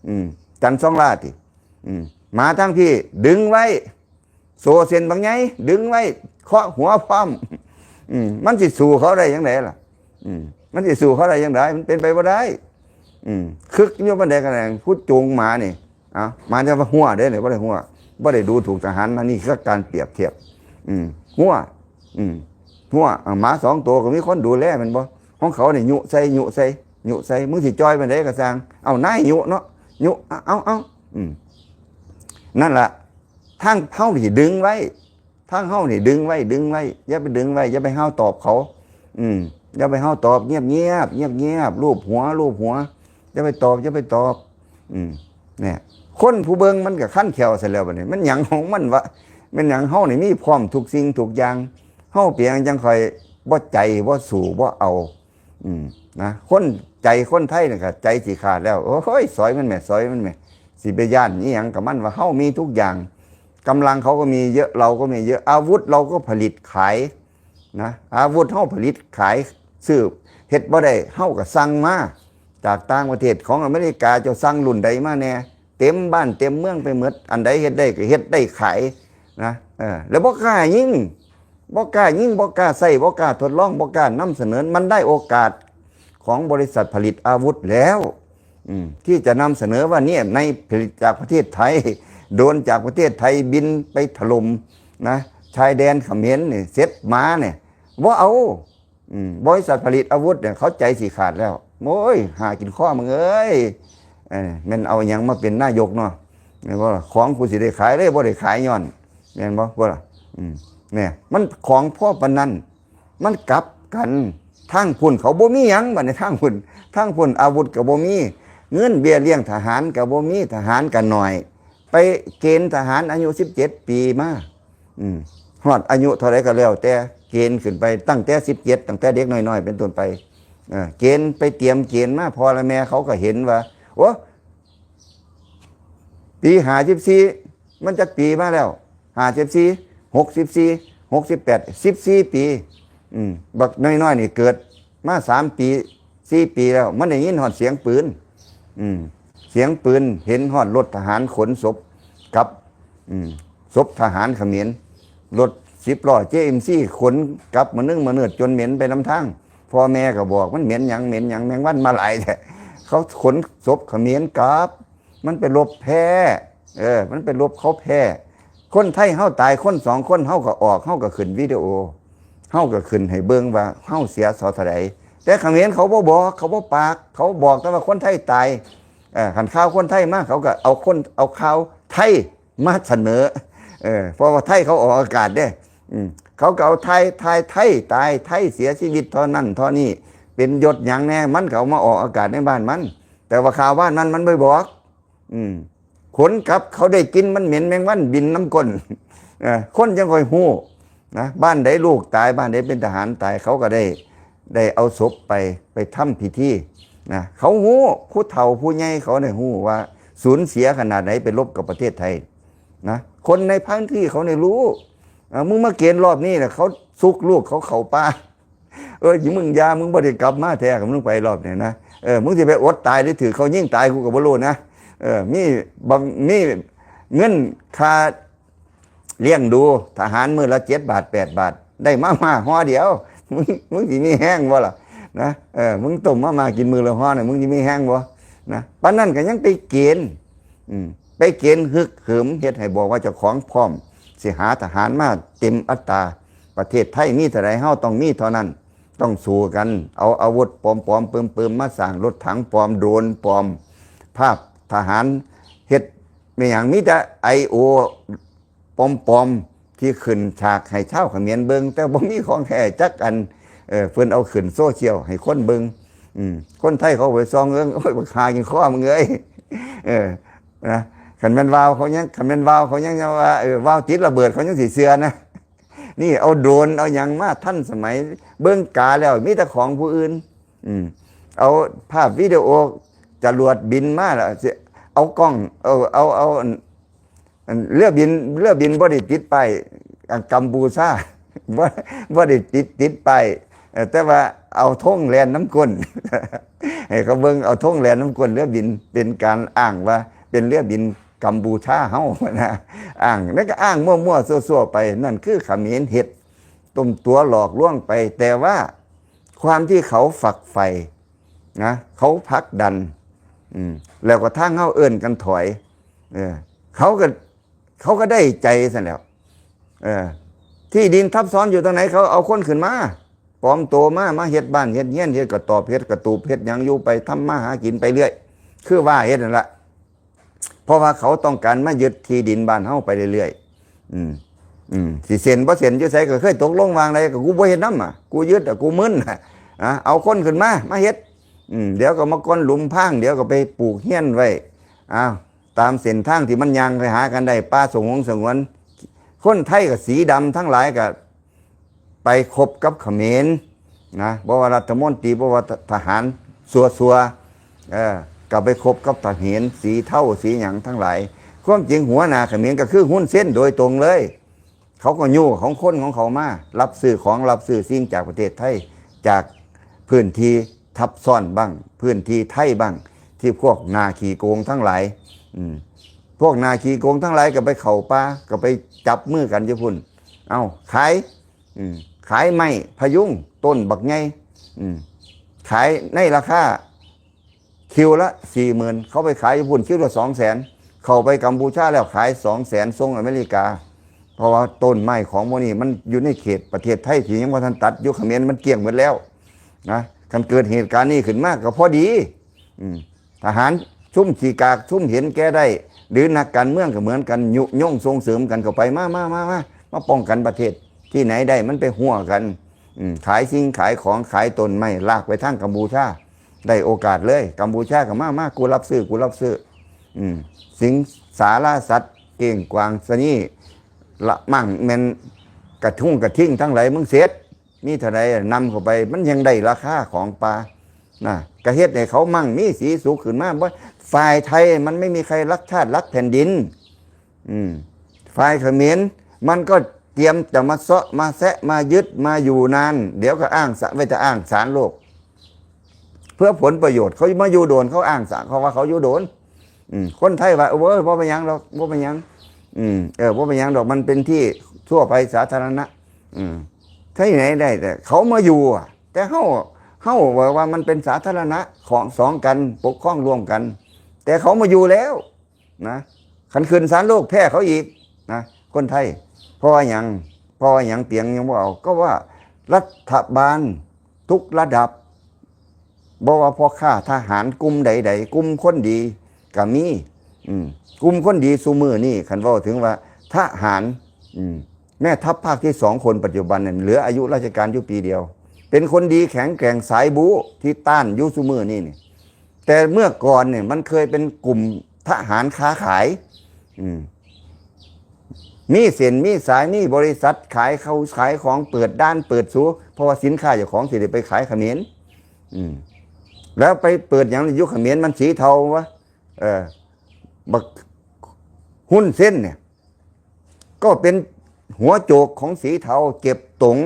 ອືມ ຈັນຊອງລາຕິ ອືມ ໝາທາງພີ້ດຶງໄວ້ ໂສ້ເສັ້ນບັກໃຫຍ່ດຶງໄວ້ ເຄາະຫົວພ້ອມ ອືມ ມັນຊິສູ້ເຂົາໄດ້ຈັ່ງໃດລະ? ອືມ ມັນຊິສູ້ເຂົາໄດ້ຈັ່ງໃດ? ມັນເປັນໄປບໍ່ໄດ້ ອືມ ຄຶກຢູ່ປານໃດກໍໄດ້ ຜູ້ຈູງໝານີ້ ເອົາ ໝາຈະວ່າຮົ້ວເດ້ນີ້ ບໍ່ໄດ້ຮົ້ວ ບໍ່ໄດ້ດູຖູກທະຫານນະ ນີ້ຄືການປຽບທຽບ ອືມ ຮົ້ວ ອືມ ຮົ້ວ ເອົາ ໝາສອງໂຕກໍມີຄົນດູແລແມ່ນບໍ່? ຂອງເຂົານີ້ຍຸໃສ່ ຍຸໃສ່ ຍຸໃສ່ ມຶງຊິຈ່ອຍປານໃດກໍຊ່າງ ເອົາ ນາຍຍຸເນາະ ຍຸ ເອົາ ເອົາ ອືມ ນັ້ນລະ ທາງເຮົານີ້ດຶງໄວ້ ທາງເຮົານີ້ດຶງໄວ້ ດຶງໄວ້ ຢ່າໄປດຶງໄວ້ ຢ່າໄປຫ້າວຕອບເຂົາ ອືມ ຢ່າໄປຫ້າວຕອບ ງຽບໆ ງຽບໆ ລູບຫົວ ລູບຫົວ ຢ່າໄປຕອບ ຢ່າໄປຕອບ ອືມ ແນ່ ຄົນຜູ້ເບິ່ງມັນກໍຄັນແຂ້ວຊະແລ້ວບັດນີ້ ແມ່ນຫຍັງຂອງມັນວະ ແມ່ນຫຍັງ ເຮົານີ້ມີພ້ອມທຸກສິ່ງທຸກຢ່າງ ເຮົາເປັນຫຍັງຈັ່ງຄ່ອຍບໍ່ໃຈ ບໍ່ສູ້ ບໍ່ເອົາ ອືມ ນະ ຄົນ ໃຈຄົນໄທນີ້ກໍໃຈຊິຂາດແລ້ວ ໂອ້ຍ ສອຍມັນແໝ່ ສອຍມັນແໝ່ ຊິໄປຢ້ານອີ່ຫຍັງກັບມັນວະ ເຮົາມີທຸກຢ່າງ ກຳລັງເຂົາກໍມີເຍາະ ເຮົາກໍມີເຍາະ ອາວຸດເຮົາກໍຜະລິດຂາຍນະ ອາວຸດເຮົາຜະລິດຂາຍ ຊື້ ເຮັດບໍ່ໄດ້ ເຮົາກໍສັ່ງມາຈາກຕ່າງປະເທດ ຂອງອາເມລິກາ ເຈົ້າສັ່ງລຸ້ນໃດມາແດ່ ເຕັມບ້ານເຕັມເມືອງໄປໝົດ ອັນໃດເຮັດໄດ້ກໍເຮັດໄດ້ຂາຍນະ ເອີ ແລ້ວບໍ່ກ້າຍິງ ບໍ່ກ້າຍິງ ບໍ່ກ້າໃຊ້ ບໍ່ກ້າທົດລອງ ບໍ່ກ້ານຳສະເໜີ ມັນໄດ້ໂອກາດຂອງບໍລິສັດຜະລິດອາວຸດແລ້ວ ອືມ ທີ່ຈະນຳສະເໜີວ່າ ນີ້ ໃນຜະລິດຈາກປະເທດໄທ ໂດຣນຈາກປະເທດໄທບິນໄປຖະຫຼົ່ມນະ ຊາຍແດນຂະເໝນນີ້ ເສັດໝານີ້ ບໍ່ເອົາ ອືມ ບໍລິສັດຜະລິດອາວຸດນີ້ ເຂົາໃຈຊິຂາດແລ້ວ ໂອ້ຍ ຫາກິນຄໍມຶງເອີຍ ເອີ ແມ່ນເອົາຫຍັງມາເປັນນາຍົກເນາະ ແມ່ນບໍ່ລະ? ຂອງກູຊິໄດ້ຂາຍເລີຍ ບໍ່ໄດ້ຂາຍຍ້ອນ ແມ່ນບໍ່? ບໍ່ລະ? ອືມ ແນ່ ມັນຂອງພໍປານນັ້ນ ມັນກັບກັນ. ທາງພຸ້ນເຂົາບໍ່ມີຫຍັງ ບາດນີ້ທາງພຸ້ນ ທາງພຸ້ນອາວຸດກໍບໍ່ມີ ເງິນເບ້ຍລ້ຽງທະຫານກໍບໍ່ມີ ທະຫານກໍໜ້ອຍ ໄປເກນທະຫານອາຍຸສິບເຈັດປີມາ ອືມ ຮອດອາຍຸເທົ່າໃດກໍແລ້ວແຕ່ ເກນຂຶ້ນໄປຕັ້ງແຕ່ສິບເຈັດ ຕັ້ງແຕ່ເດັກນ້ອຍໆເປັນຕົ້ນໄປ ເອີ ເກນ ໄປຕຽມເກນມາ ພໍ່ແລະແມ່ເຂົາກໍເຫັນວ່າ ໂອ້ ປີຫ້າສິບສີ່ ມັນຈັກປີມາແລ້ວ ຫ້າສິບສີ່ ຫົກສິບສີ່ ຫົກສິບແປດ ສິບສີ່ປີ ອືມ ບັກນ້ອຍໆນີ້ເກີດມາສາມປີ ສີ່ປີແລ້ວ ມັນໄດ້ຍິນຮອດສຽງປືນ ອືມ ສຽງປືນ ເຫັນຮອດລົດທະຫານຂົນສົບກັບ ອືມ ສົບທະຫານຂະເໝນ ລົດສິບລໍ້ ເຈເອັມຊີ ຂົນກັບມະນຶງມະເນີດຈົນເໝັນໄປນຳທາງ. ພໍ່ແມ່ກໍບອກ ມັນເໝັນຫຍັງ ເໝັນຫຍັງ ແມງວັນມາຫຼາຍແທ້. ເຂົາຂົນສົບຂະເໝນກັບ ມັນໄປລົບແພ້ ເອີ ມັນໄປລົບເຂົາແພ້. ຄົນໄທເຮົາຕາຍຄົນສອງຄົນ ເຮົາກໍອອກ ເຮົາກໍຂຶ້ນວິດີໂອ ເຮົາກໍຂຶ້ນໃຫ້ເບິ່ງວ່າເຮົາເສຍເທົ່າໃດ. ແຕ່ຂະເໝນເຂົາບໍ່ບອກ ເຂົາບໍ່ປາກ ເຂົາບອກແຕ່ວ່າຄົນໄທຕາຍ. ເອີ ຄັນຂ່າວຄົນໄທມາ ເຂົາກໍເອົາຄົນ ເອົາຂ່າວໄທມາສະເໜີ ເອີ ເພາະວ່າໄທເຂົາອອກອາກາດເດ້ ອືມ ເຂົາກໍເອົາໄທ ໄທ ໄທຕາຍ ໄທເສຍຊີວິດເທົ່ານັ້ນເທົ່ານີ້ ເປັນຍົດຫຍັງແດ່ ມັນກໍເອົາມາອອກອາກາດໃນບ້ານມັນ ແຕ່ວ່າຂ່າວບ້ານນັ້ນມັນບໍ່ບອກ ອືມ ຂົນກັບ ເຂົາໄດ້ກິ່ນມັນເໝັນແມງວັນບິນນຳກົ້ນ ເອີ ຄົນຈັ່ງຄ່ອຍຮູ້ນະ ບ້ານໃດລູກຕາຍ ບ້ານໃດເປັນທະຫານຕາຍ ເຂົາກໍໄດ້ ໄດ້ເອົາສົບໄປ ໄປທຳພິທີນະ ເຂົາຮູ້ ຜູ້ເຖົ້າຜູ້ໃຫຍ່ເຂົາໄດ້ຮູ້ວ່າສູນເສຍຂະໜາດໃດ ໄປລົບກັບປະເທດໄທນະ ຄົນໃນພື້ນທີ່ເຂົາໄດ້ຮູ້. ເອີ ມຶງມາເກນລອບນີ້ລະ ເຂົາຊຸກລູກເຂົາເຂົ້າປ່າ ເອີຍ ມຶງຢ່າ ມຶງບໍ່ໄດ້ກັບມາແທ້ ຄັນມຶງໄປລອບນີ້ນະ ເອີ ມຶງຊິໄປອົດຕາຍ ຫຼື ຖືກເຂົາຍິງຕາຍ ກູກໍບໍ່ຮູ້ນະ ເອີ ມີບາງ ມີເງິນຄ່າລ້ຽງດູທະຫານມື້ລະເຈັດບາດ ແປດບາດ ໄດ້ມາມ່າຫໍ່ດຽວ ມຶງ ມຶງຊິມີແຮງບໍ່ລະນະ ເອີ ມຶງຕົ້ມມາມ່າກິນມື້ລະຫໍ່ນີ້ ມຶງຊິມີແຮງບໍ່ນະ ປານນັ້ນກໍຍັງໄປເກນ ອືມ ໄປເກນຮຶກເຫີມ ເຮັດໃຫ້ບອກວ່າເຈົ້າຂອງພ້ອມ ຊິຫາທະຫານມາເຕັມອັດຕາ. ປະເທດໄທມີເທົ່າໃດ ເຮົາຕ້ອງມີເທົ່ານັ້ນ ຕ້ອງສູ້ກັນ ເອົາອາວຸດປອມໆ ເປິມໆ ມາສ້າງລົດຖັງປອມ ໂດຣນປອມ ພາບທະຫານເຮັດແມ່ນຫຍັງ ມີແຕ່ໄອໂອປອມໆ ທີ່ຂຶ້ນສາກໃຫ້ຊາວຂະເໝນເບິ່ງ ແຕ່ບໍ່ມີຂອງແທ້ຈັກອັນ ເອີ ເພິ່ນເອົາຂຶ້ນໂຊຊຽວໃຫ້ຄົນເບິ່ງ ອືມ ຄົນໄທເຂົາໄປສ່ອງເບິ່ງ ໂອ້ຍ ບັກຫາກິນຄໍມຶງເອີຍ ເອີ ນະ ຄັນແມ່ນວ່າວເຂົາຍັງ ຄັນແມ່ນວ່າວເຂົາຍັງວ່າ ເອີ ວ່າວຕິດລະເບີດ ເຂົາຍັງຊິເຊື່ອນະ. ນີ້ເອົາໂດຣນເອົາຫຍັງມາທັນສະໄໝ ເບິ່ງກາແລ້ວມີແຕ່ຂອງຜູ້ອື່ນ ອືມ ເອົາພາບວິດີໂອຈະຫຼວດບິນມາແລ້ວ ເອົາກ້ອງ ເອົາ ເອົາ ເອົາ ອັນ ອັນເຮືອບິນ ເຮືອບິນບໍ່ໄດ້ຕິດປ້າຍ ອັນກຳປູຊາ ບໍ່ ບໍ່ໄດ້ຕິດ ຕິດປ້າຍ ເອີ ແຕ່ວ່າເອົາທົງແລ່ນນຳກົ້ນ ໃຫ້ເຂົາເບິ່ງ ເອົາທົງແລ່ນນຳກົ້ນເຮືອບິນ ເປັນການອ້າງວ່າເປັນເຮືອບິນກຳປູຊາເຮົານະ ອ້າງ ແລ້ວກໍອ້າງມົ້ວໆ ຊົ່ວໆ ໄປ ນັ້ນຄືຂະເໝນເຮັດ ຕົ້ມຕົວຫຼອກລວງໄປ ແຕ່ວ່າຄວາມທີ່ເຂົາຝັກໃຝ່ນະ ເຂົາຜັກດັນ ອືມ ແລ້ວກໍທາງເຮົາເອີ້ນກັນຖອຍ ເອີ ເຂົາກໍ ເຂົາກໍໄດ້ໃຈຊັ້ນແຫຼ້ວ ເອີ ທີ່ດິນທັບຊ້ອນຢູ່ຕາງໃດ ເຂົາເອົາຄົນຂຶ້ນມາ ປອມໂຕມາ ມາເຮັດບ້ານເຮັດເຮືອນ ເຮັດກະຕອບ ເຮັດກະຕູບ ເຮັດຫຍັງຢູ່ໄປ ທຳມາຫາກິນໄປເລື້ອຍ ຄືວ່າເຮັດນັ້ນລະ ເພາະວ່າເຂົາຕ້ອງການມາຍຶດທີ່ດິນບ້ານເຮົາໄປເລື້ອຍໆ ອືມ ອືມ ຊິເຊັນບໍ່ເຊັນຢູ່ໃສ ກໍເຄີຍຕົກລົງວ່າງໃດ ກໍກູບໍ່ເຮັດນຳ ອະ ກູຍຶດ ອະ ກູມຶນ ອະ ເອົາຄົນຂຶ້ນມາ ມາເຮັດ ອືມ ດຽວກໍມາກ້ອນຫຼຸມພາງ ດຽວກໍໄປປູກເຮືອນໄວ້ ອ້າວ ຕາມເສັ້ນທາງທີ່ມັນຍ່າງໄປຫາກັນໄດ້ ປ່າສະຫວງສະຫງວນ ຄົນໄທກໍສີດຳທັງຫຼາຍກໍ ໄປຄົບກັບຂະເໝນນະ ບໍ່ວ່າລັດຖະມົນຕີ ບໍ່ວ່າທະຫານຊົ່ວໆ ເອີ ກໍໄປຄົບກັບທະເໝນ ສີເທົາສີຫຍັງທັງຫຼາຍ. ຄວາມຈິງຫົວໜ້າຂະເໝນກໍຄືຮຸນເຊັນໂດຍຕົງເລີຍ. ເຂົາກໍຍູ້ຂອງຄົນຂອງເຂົາມາ ຮັບຊື້ຂອງ ຮັບຊື້ສິ່ງຈາກປະເທດໄທ ຈາກພື້ນທີ່ທັບຊ້ອນບ້າງ ພື້ນທີ່ໄທບ້າງ ທີ່ພວກໜ້າຂີ້ໂກງທັງຫຼາຍ ອືມ ພວກໜ້າຂີ້ໂກງທັງຫຼາຍກໍໄປເຂົ້າປ່າ ກໍໄປຈັບມືກັນຢູ່ພຸ້ນ ເອົ້າ ຂາຍ ອືມ ຂາຍໄມ້ພະຍຸງຕົ້ນບັກໃຫຍ່ ອືມ ຂາຍໃນລາຄາຄິວລະສີ່ໝື່ນ ເຂົາໄປຂາຍຢູ່ພຸ້ນຄິວລະສອງແສນ ເຂົ້າໄປກຳປູຊາແລ້ວຂາຍສອງແສນ ສົ່ງອາເມລິກາ ເພາະວ່າຕົ້ນໄມ້ຂອງໝູ່ນີ້ມັນຢູ່ໃນເຂດປະເທດໄທທີ່ຍັງບໍ່ທັນຕັດ ຢູ່ຂະເໝນມັນກ້ຽງໝົດແລ້ວນະ. ຄັນເກີດເຫດການນີ້ຂຶ້ນມາກໍພໍດີ ອືມ ທະຫານຊຸມຂີ້ກາກ ຊຸມເຫັນແກ່ໄດ້ ຫຼືນັກການເມືອງກໍເໝືອນກັນ ຍຸຍົງສົ່ງເສີມກັນເຂົ້າໄປ ມາ ມາ ມາ ມາ ມາປ້ອງກັນປະເທດ ທີ່ໄຫນໄດ້ມັນໄປຮົ້ວກັນ ອືມ ຂາຍສິ່ງຂາຍຂອງ ຂາຍຕົ້ນໄມ້ ລາກໄປທາງກຳປູຊາ ໄດ້ໂອກາດເລີຍ ກຳປູຊາກໍມາ ມາ ກູຮັບຊື້ ກູຮັບຊື້ ອືມ ສິງສາລາສັດ ເກ້ງກວາງຊະນີ ລະມັງແມ່ນກະທຸງກະທິງທັງຫຼາຍ ມຶງເສັດ ມີເທົ່າໃດນຳເຂົ້າໄປ ມັນຍັງໄດ້ລາຄາຂອງປ່ານະ ກະເຮັດໃຫ້ເຂົາມັ່ງມີສີສຸກຂຶ້ນມາ. ບໍ່ ຝ່າຍໄທມັນໄມ່ມີໃຄລັກຊາດລັກແຜ່ນດິນ ອືມ ຝ່າຍຂະເໝນມັນກໍຕຽມຈະມາເຊາະມາແຊະມາຍຶດມາຢູ່ນານ ດຽວກໍອ້າງສະ ໄວ້ແຕ່ອ້າງສານໂລກ ເພື່ອຜົນປະໂຫຍດ ເຂົາມາຢູ່ໂດນ ເຂົາອ້າງສະ ເຂົາວ່າເຂົາຢູ່ໂດນ ອືມ ຄົນໄທວ່າ ເອີຍ ບໍ່ເປັນຫຍັງດອກ ບໍ່ເປັນຫຍັງ ອືມ ເອີ ບໍ່ເປັນຫຍັງດອກ ມັນເປັນທີ່ທົ່ວໄປສາທາລະນະ ອືມ ທີ່ໄຫນໄດ້ ແຕ່ເຂົາມາຢູ່ ແຕ່ເຮົາ ເຮົາວ່າ ວ່າມັນເປັນສາທາລະນະ ຂອງສອງກັນ ປົກຄອງຮ່ວມກັນ ແຕ່ເຂົາມາຢູ່ແລ້ວນະ ຄັນຂຶ້ນສານໂລກແພ້ເຂົາອີກນະ ຄົນໄທ. ເພາະວ່າຫຍັງ? ເພາະວ່າຫຍັງ? ປຽງຍັງບໍ່ເອົາ ກໍວ່າລັດຖະບານທຸກລະດັບ ບໍ່ວ່າພໍ່ຄ້າທະຫານກຸ່ມໃດໆ ກຸ່ມຄົນດີກໍມີ ອືມ ກຸ່ມຄົນດີຊຸມື້ນີ້ ຄັນເວົ້າເຖິງວ່າທະຫານ ອືມ ແມ່ທັບພາກທີສອງຄົນປັດຈຸບັນນັ້ນ ເຫຼືອອາຍຸລາຊະການຢູ່ປີດຽວ ເປັນຄົນດີແຂງແກ່ງສາຍບູທີ່ຕ້ານຢູ່ຊຸມື້ນີ້ນີ້ ແຕ່ເມື່ອກ່ອນນີ້ມັນເຄີຍເປັນກຸ່ມທະຫານຄ້າຂາຍ ອືມ ມີເສັ້ນມີສາຍ ມີບໍລິສັດຂາຍເຂົ້າຂາຍຂອງ ເປີດດ່ານເປີດສູ ເພາະວ່າສິນຄ້າເຈົ້າຂອງຊິໄດ້ໄປຂາຍຂະເໝນ ອືມ ແລ້ວໄປເປີດຫຍັງຢູ່ຂະເໝນ ມັນສີເທົາວະ ເອີ ບັກຮຸນເຊັນນີ້ ກໍເປັນຫົວໂຈກຂອງສີເທົາ ເກັບຕົງ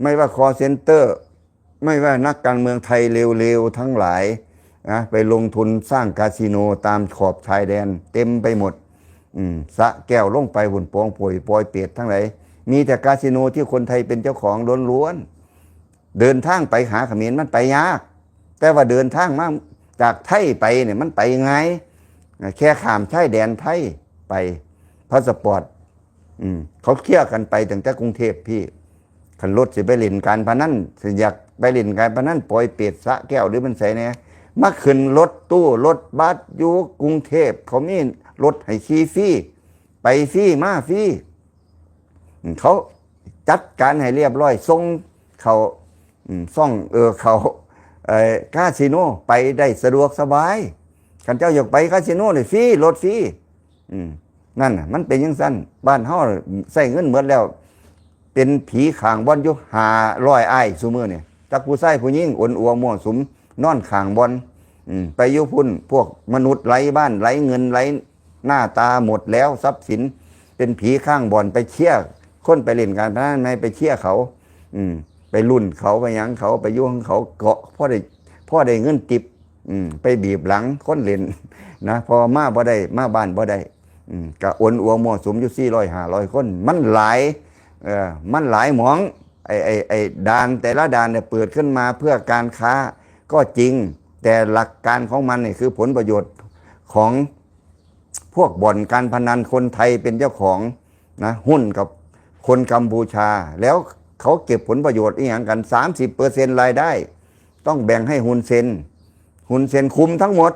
ໄມ່ວ່າຄອລເຊັນເຕີ ໄມ່ວ່ານັກການເມືອງໄທເລວໆທັງຫຼາຍນະ ໄປລົງທຶນສ້າງກາສິໂນຕາມຂອບຊາຍແດນເຕັມໄປໝົດ ອືມ ສະແກ້ວລົງໄປພຸ້ນ ປອງໂປ່ຍປອຍເປດທັງຫຼາຍ ມີແຕ່ກາສິໂນທີ່ຄົນໄທເປັນເຈົ້າຂອງລ້ວນໆ. ເດີນທາງໄປຫາຂະເໝນມັນໄປຍາກ ແຕ່ວ່າເດີນທາງມາຈາກໄທໄປນີ້ມັນໄປງ່າຍ ແຄ່ຂ້າມຊາຍແດນໄທໄປ ພາສະປອດ ອືມ ເຂົາເຄຍກັນໄປຕັ້ງແຕ່ກຸງເທບພີ້ ຄັນລົດຊິໄປຫຼິ້ນການພະນັນ ຊິຢາກໄປຫຼິ້ນການພະນັນ ປອຍເປດ ສະແກ້ວ ຫຼືມັນໃສແດ່ ມາຂຶ້ນລົດຕູ້ລົດບັສຢູ່ກຸງເທບ ເຂົາມີລົດໃຫ້ຂີ່ຟຣີ ໄປຟຣີມາຟຣີ ເຂົາຈັດການໃຫ້ລຽບຮ້ອຍ ສົ່ງເຂົ້າ ອືມ ຊ່ອງ ເອີ ເຂົ້າ ເອີ ກາສິໂນ ໄປໄດ້ສະດວກສະບາຍ ຄັນເຈົ້າຢາກໄປກາສິໂນນີ້ຟຣີ ລົດຟຣີ ອືມ ນັ້ນນະ ມັນເປັນຈັ່ງຊັ້ນ ບ້ານເຮົາໃຊ້ເງິນໝົດແລ້ວ ເປັນຜີຂ້າງບ່ອນຢູ່ຫ້າຮ້ອຍອ້າຍຊຸມື້ນີ້ ຈັກຜູ້ຊາຍຜູ້ຍິງ ອົນອົວມົ້ວສຸມ ນອນຂ້າງບ່ອນ ອືມ ໄປຢູ່ພຸ້ນ ພວກມະນຸດໄຮ້ບ້ານໄຮ້ເງິນໄຮ້ໜ້າຕາ ໝົດແລ້ວຊັບສິນ ເປັນຜີຂ້າງບ່ອນ ໄປເຊຍ ຄົນໄປຫຼິ້ນການພະນັນໃຫ້ໄປເຊຍເຂົາ ອືມ ໄປລຸ້ນເຂົາ ໄປຫຍັງເຂົາ ໄປຢູ່ຂອງເຂົາ ເກາະ ພໍໄດ້ ພໍໄດ້ເງິນຕິບ ອືມ ໄປບີບຫຼັງຄົນຫຼິ້ນນະ ເພາະວ່າມາບໍ່ໄດ້ ມາບ້ານບໍ່ໄດ້ ອືມ ກະອົນອົວມົ້ວສຸມຢູ່ສີ່ຮ້ອຍຫ້າຮ້ອຍຄົນ ມັນຫຼາຍ ເອີ ມັນຫຼາຍໝອງ ໄອ້ ໄອ້ ໄອ້ດ່ານແຕ່ລະດ່ານເນຍເປີດຂຶ້ນມາເພື່ອການຄ້າກໍຈິງ ແຕ່ຫຼັກການຂອງມັນນີ້ຄືຜົນປະໂຫຍດຂອງພວກບ່ອນການພະນັນ ຄົນໄທເປັນເຈົ້າຂອງນະ ຫຸ້ນກັບຄົນກຳປູຊາ ແລ້ວເຂົາເກັບຜົນປະໂຫຍດອີ່ຫຍັງກັນ ສາມສິບເປີເຊັນລາຍໄດ້ ຕ້ອງແບ່ງໃຫ້ຮຸນເຊັນ ຮຸນເຊັນຄຸມທັງໝົດ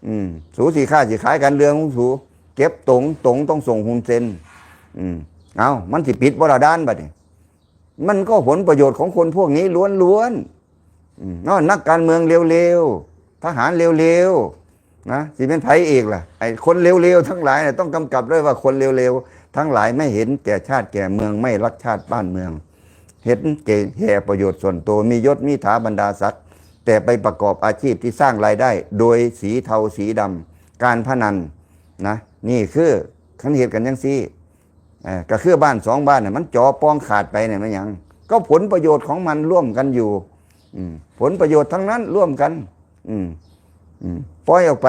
ອືມ ສູຊິຄ້າຊິຂາຍກັນເລື່ອງຂອງສູ ເກັບຕົງ ຕົງຕ້ອງສົ່ງຮຸນເຊັນ ອືມ ເອົ້າ ມັນຊິປິດບໍ່ລະດ່ານບັດນີ້ ມັນກໍຜົນປະໂຫຍດຂອງຄົນພວກນີ້ລ້ວນໆ ອືມ ເນາະ ນັກການເມືອງເລວໆ ທະຫານເລວໆ ນະ ຊິແມ່ນໃຜອີກລະ ໄອ້ຄົນເລວໆທັງຫຼາຍນະ ຕ້ອງກຳກັບດ້ວຍວ່າຄົນເລວໆທັງຫຼາຍໄມ່ເຫັນແກ່ຊາດແກ່ເມືອງ ໄມ່ຮັກຊາດບ້ານເມືອງ ເຫັນແກ່ແຫ່ປະໂຫຍດສ່ວນໂຕ ມີຍົດມີຖາບັນດາສັກ ແຕ່ໄປປະກອບອາຊີບທີ່ສ້າງລາຍໄດ້ໂດຍສີເທົາສີດຳ ການພະນັນນະ ນີ້ຄືຄັນເຮັດກັນຈັ່ງຊີ້ ເອີ ກໍຄືບ້ານສອງບ້ານນະ ມັນຈໍປ່ອງຂາດໄປນີ້ແມ່ນຫຍັງ? ກໍຜົນປະໂຫຍດຂອງມັນຮ່ວມກັນຢູ່ ອືມ ຜົນປະໂຫຍດທັງນັ້ນຮ່ວມກັນ ອືມ ອືມ ປ່ອຍອອກໄປ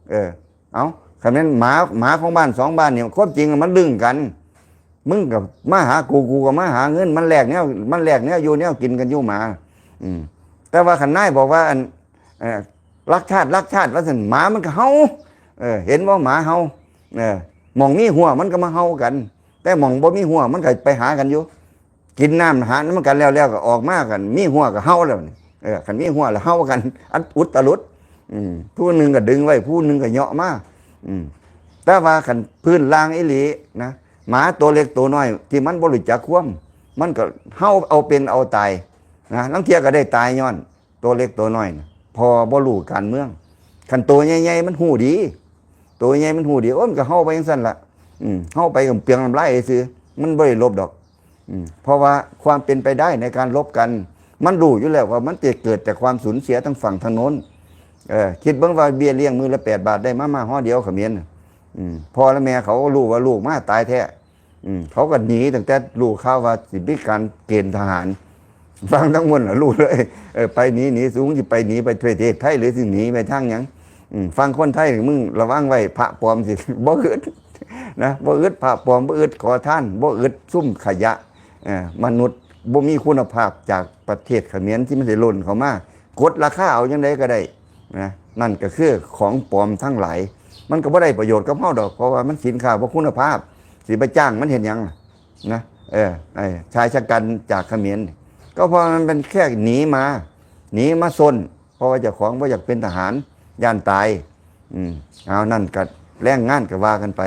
ເອີ ເອົ້າ ຄັນແມ່ນໝາ ໝາຂອງບ້ານສອງບ້ານນີ້ ຄວາມຈິງມັນລຶ້ງກັນ ມຶງກໍມາຫາກູ ກູກໍມາຫາເງິນ ມັນແລກແນວ ມັນແລກແນວຢູ່ແນວກິນກັນຢູ່ໝາ ອືມ ແຕ່ວ່າຄັນນາຍບອກວ່າ ອັນ ເອີ ລັກຊາດ ລັກຊາດ ວ່າຊັ້ນ ໝາມັນກໍເຫົ່າ ເອີ ເຫັນບໍ່ ໝາເຫົ່າ ເອີ ໝ່ອງມີຮົ້ວມັນກໍມາເຫົ່າກັນ ແຕ່ໝ່ອງບໍ່ມີຮົ້ວມັນກໍໄປຫາກັນຢູ່ ກິນນ້ຳຫານຳກັນແລ້ວ ແລ້ວກໍອອກມາກັນ ມີຮົ້ວກໍເຫົ່າແລ້ວນີ້ ເອີ ຄັນມີຮົ້ວແລ້ວເຫົ່າກັນ ອັນອຸດຕະຫຼຸດ ອືມ ຜູ້ໜຶ່ງກໍດຶງໄວ້ ຜູ້ໜຶ່ງກໍເຍາະມາ ອືມ ແຕ່ວ່າຄັນພື້ນລ່າງອີ່ຫຼີນະ ໝາໂຕເລັກໂຕນ້ອຍທີ່ມັນບໍ່ຮູ້ຈັກຄວາມ ມັນກໍເຮົາເອົາເປັນເອົາຕາຍນະ ລາງເທື່ອກໍໄດ້ຕາຍຍ້ອນໂຕເລັກໂຕນ້ອຍນະ ເພາະວ່າບໍ່ຮູ້ການເມືອງ. ຄັນໂຕໃຫຍ່ໆມັນຮູ້ດີ ໂຕໃຫຍ່ມັນຮູ້ດີ ໂອ້ ມັນກໍເຮົາໄປຈັ່ງຊັ້ນລະ ອືມ ເຮົາໄປກໍເປືອງນ້ຳລາຍຊື່ໆ ມັນບໍ່ໄດ້ລົບດອກ. ອືມ ເພາະວ່າຄວາມເປັນໄປໄດ້ໃນການລົບກັນ ມັນຮູ້ຢູ່ແລ້ວວ່າມັນຈະເກີດຈາກຄວາມສູນເສຍທາງຝັ່ງທາງໂນ້ນ. ເອີ ຄິດເບິ່ງວ່າເບ້ຍລ້ຽງມື້ລະແປດບາດ ໄດ້ມາມ່າຫໍ່ດຽວຂະເໝນນະ. ອືມ ພໍ່ແລະແມ່ເຂົາກໍຮູ້ວ່າລູກມາຕາຍແທ້. ອືມ ເຂົາກໍໜີຕັ້ງແຕ່ຮູ້ຂ່າວວ່າຊິມີການເກນທະຫານ. ຟັງທັງໝົດລະຮູ້ເລີຍ. ເອີ ໄປໜີ ໜີ ສູງຊິໄປໜີໄປປະເທດໄທ ຫຼືຊິໜີໄປທາງຫຍັງ? ອືມ ຝັ່ງຄົນໄທນີ້ ມຶງລະວັງໄວ້ ພະປອມຊິ ບໍ່ອຶດນະ ບໍ່ອຶດພະປອມ ບໍ່ອຶດຂໍທານ ບໍ່ອຶດຊຸມຂະຫຍະ. ເອີ ມະນຸດບໍ່ມີຄຸນນະພາບຈາກປະເທດຂະເໝນທີ່ມັນຊິຫຼົ່ນເຂົ້າມາ ກົດລາຄາເອົາຈັ່ງໃດກໍໄດ້ນະ. ນັ້ນກໍຄືຂອງປອມທັງຫຼາຍ ມັນກໍບໍ່ໄດ້ປະໂຫຍດກັບເຮົາດອກ ເພາະວ່າມັນສິນຄ້າບໍ່ຄຸນນະພາບ ຊິໄປຈ້າງມັນເຮັດຫຍັງນະ? ເອີ ໄອ້ຊາຍຊະກັນຈາກຂະເໝນນີ້ ກໍເພາະມັນເປັນແຄ່ໜີມາ ໜີມາຊົນ ເພາະວ່າເຈົ້າຂອງບໍ່ຢາກເປັນທະຫານ ຢ້ານຕາຍ. ອືມ ເອົາ ນັ້ນກໍແລງງານກໍວ່າກັນໄປ.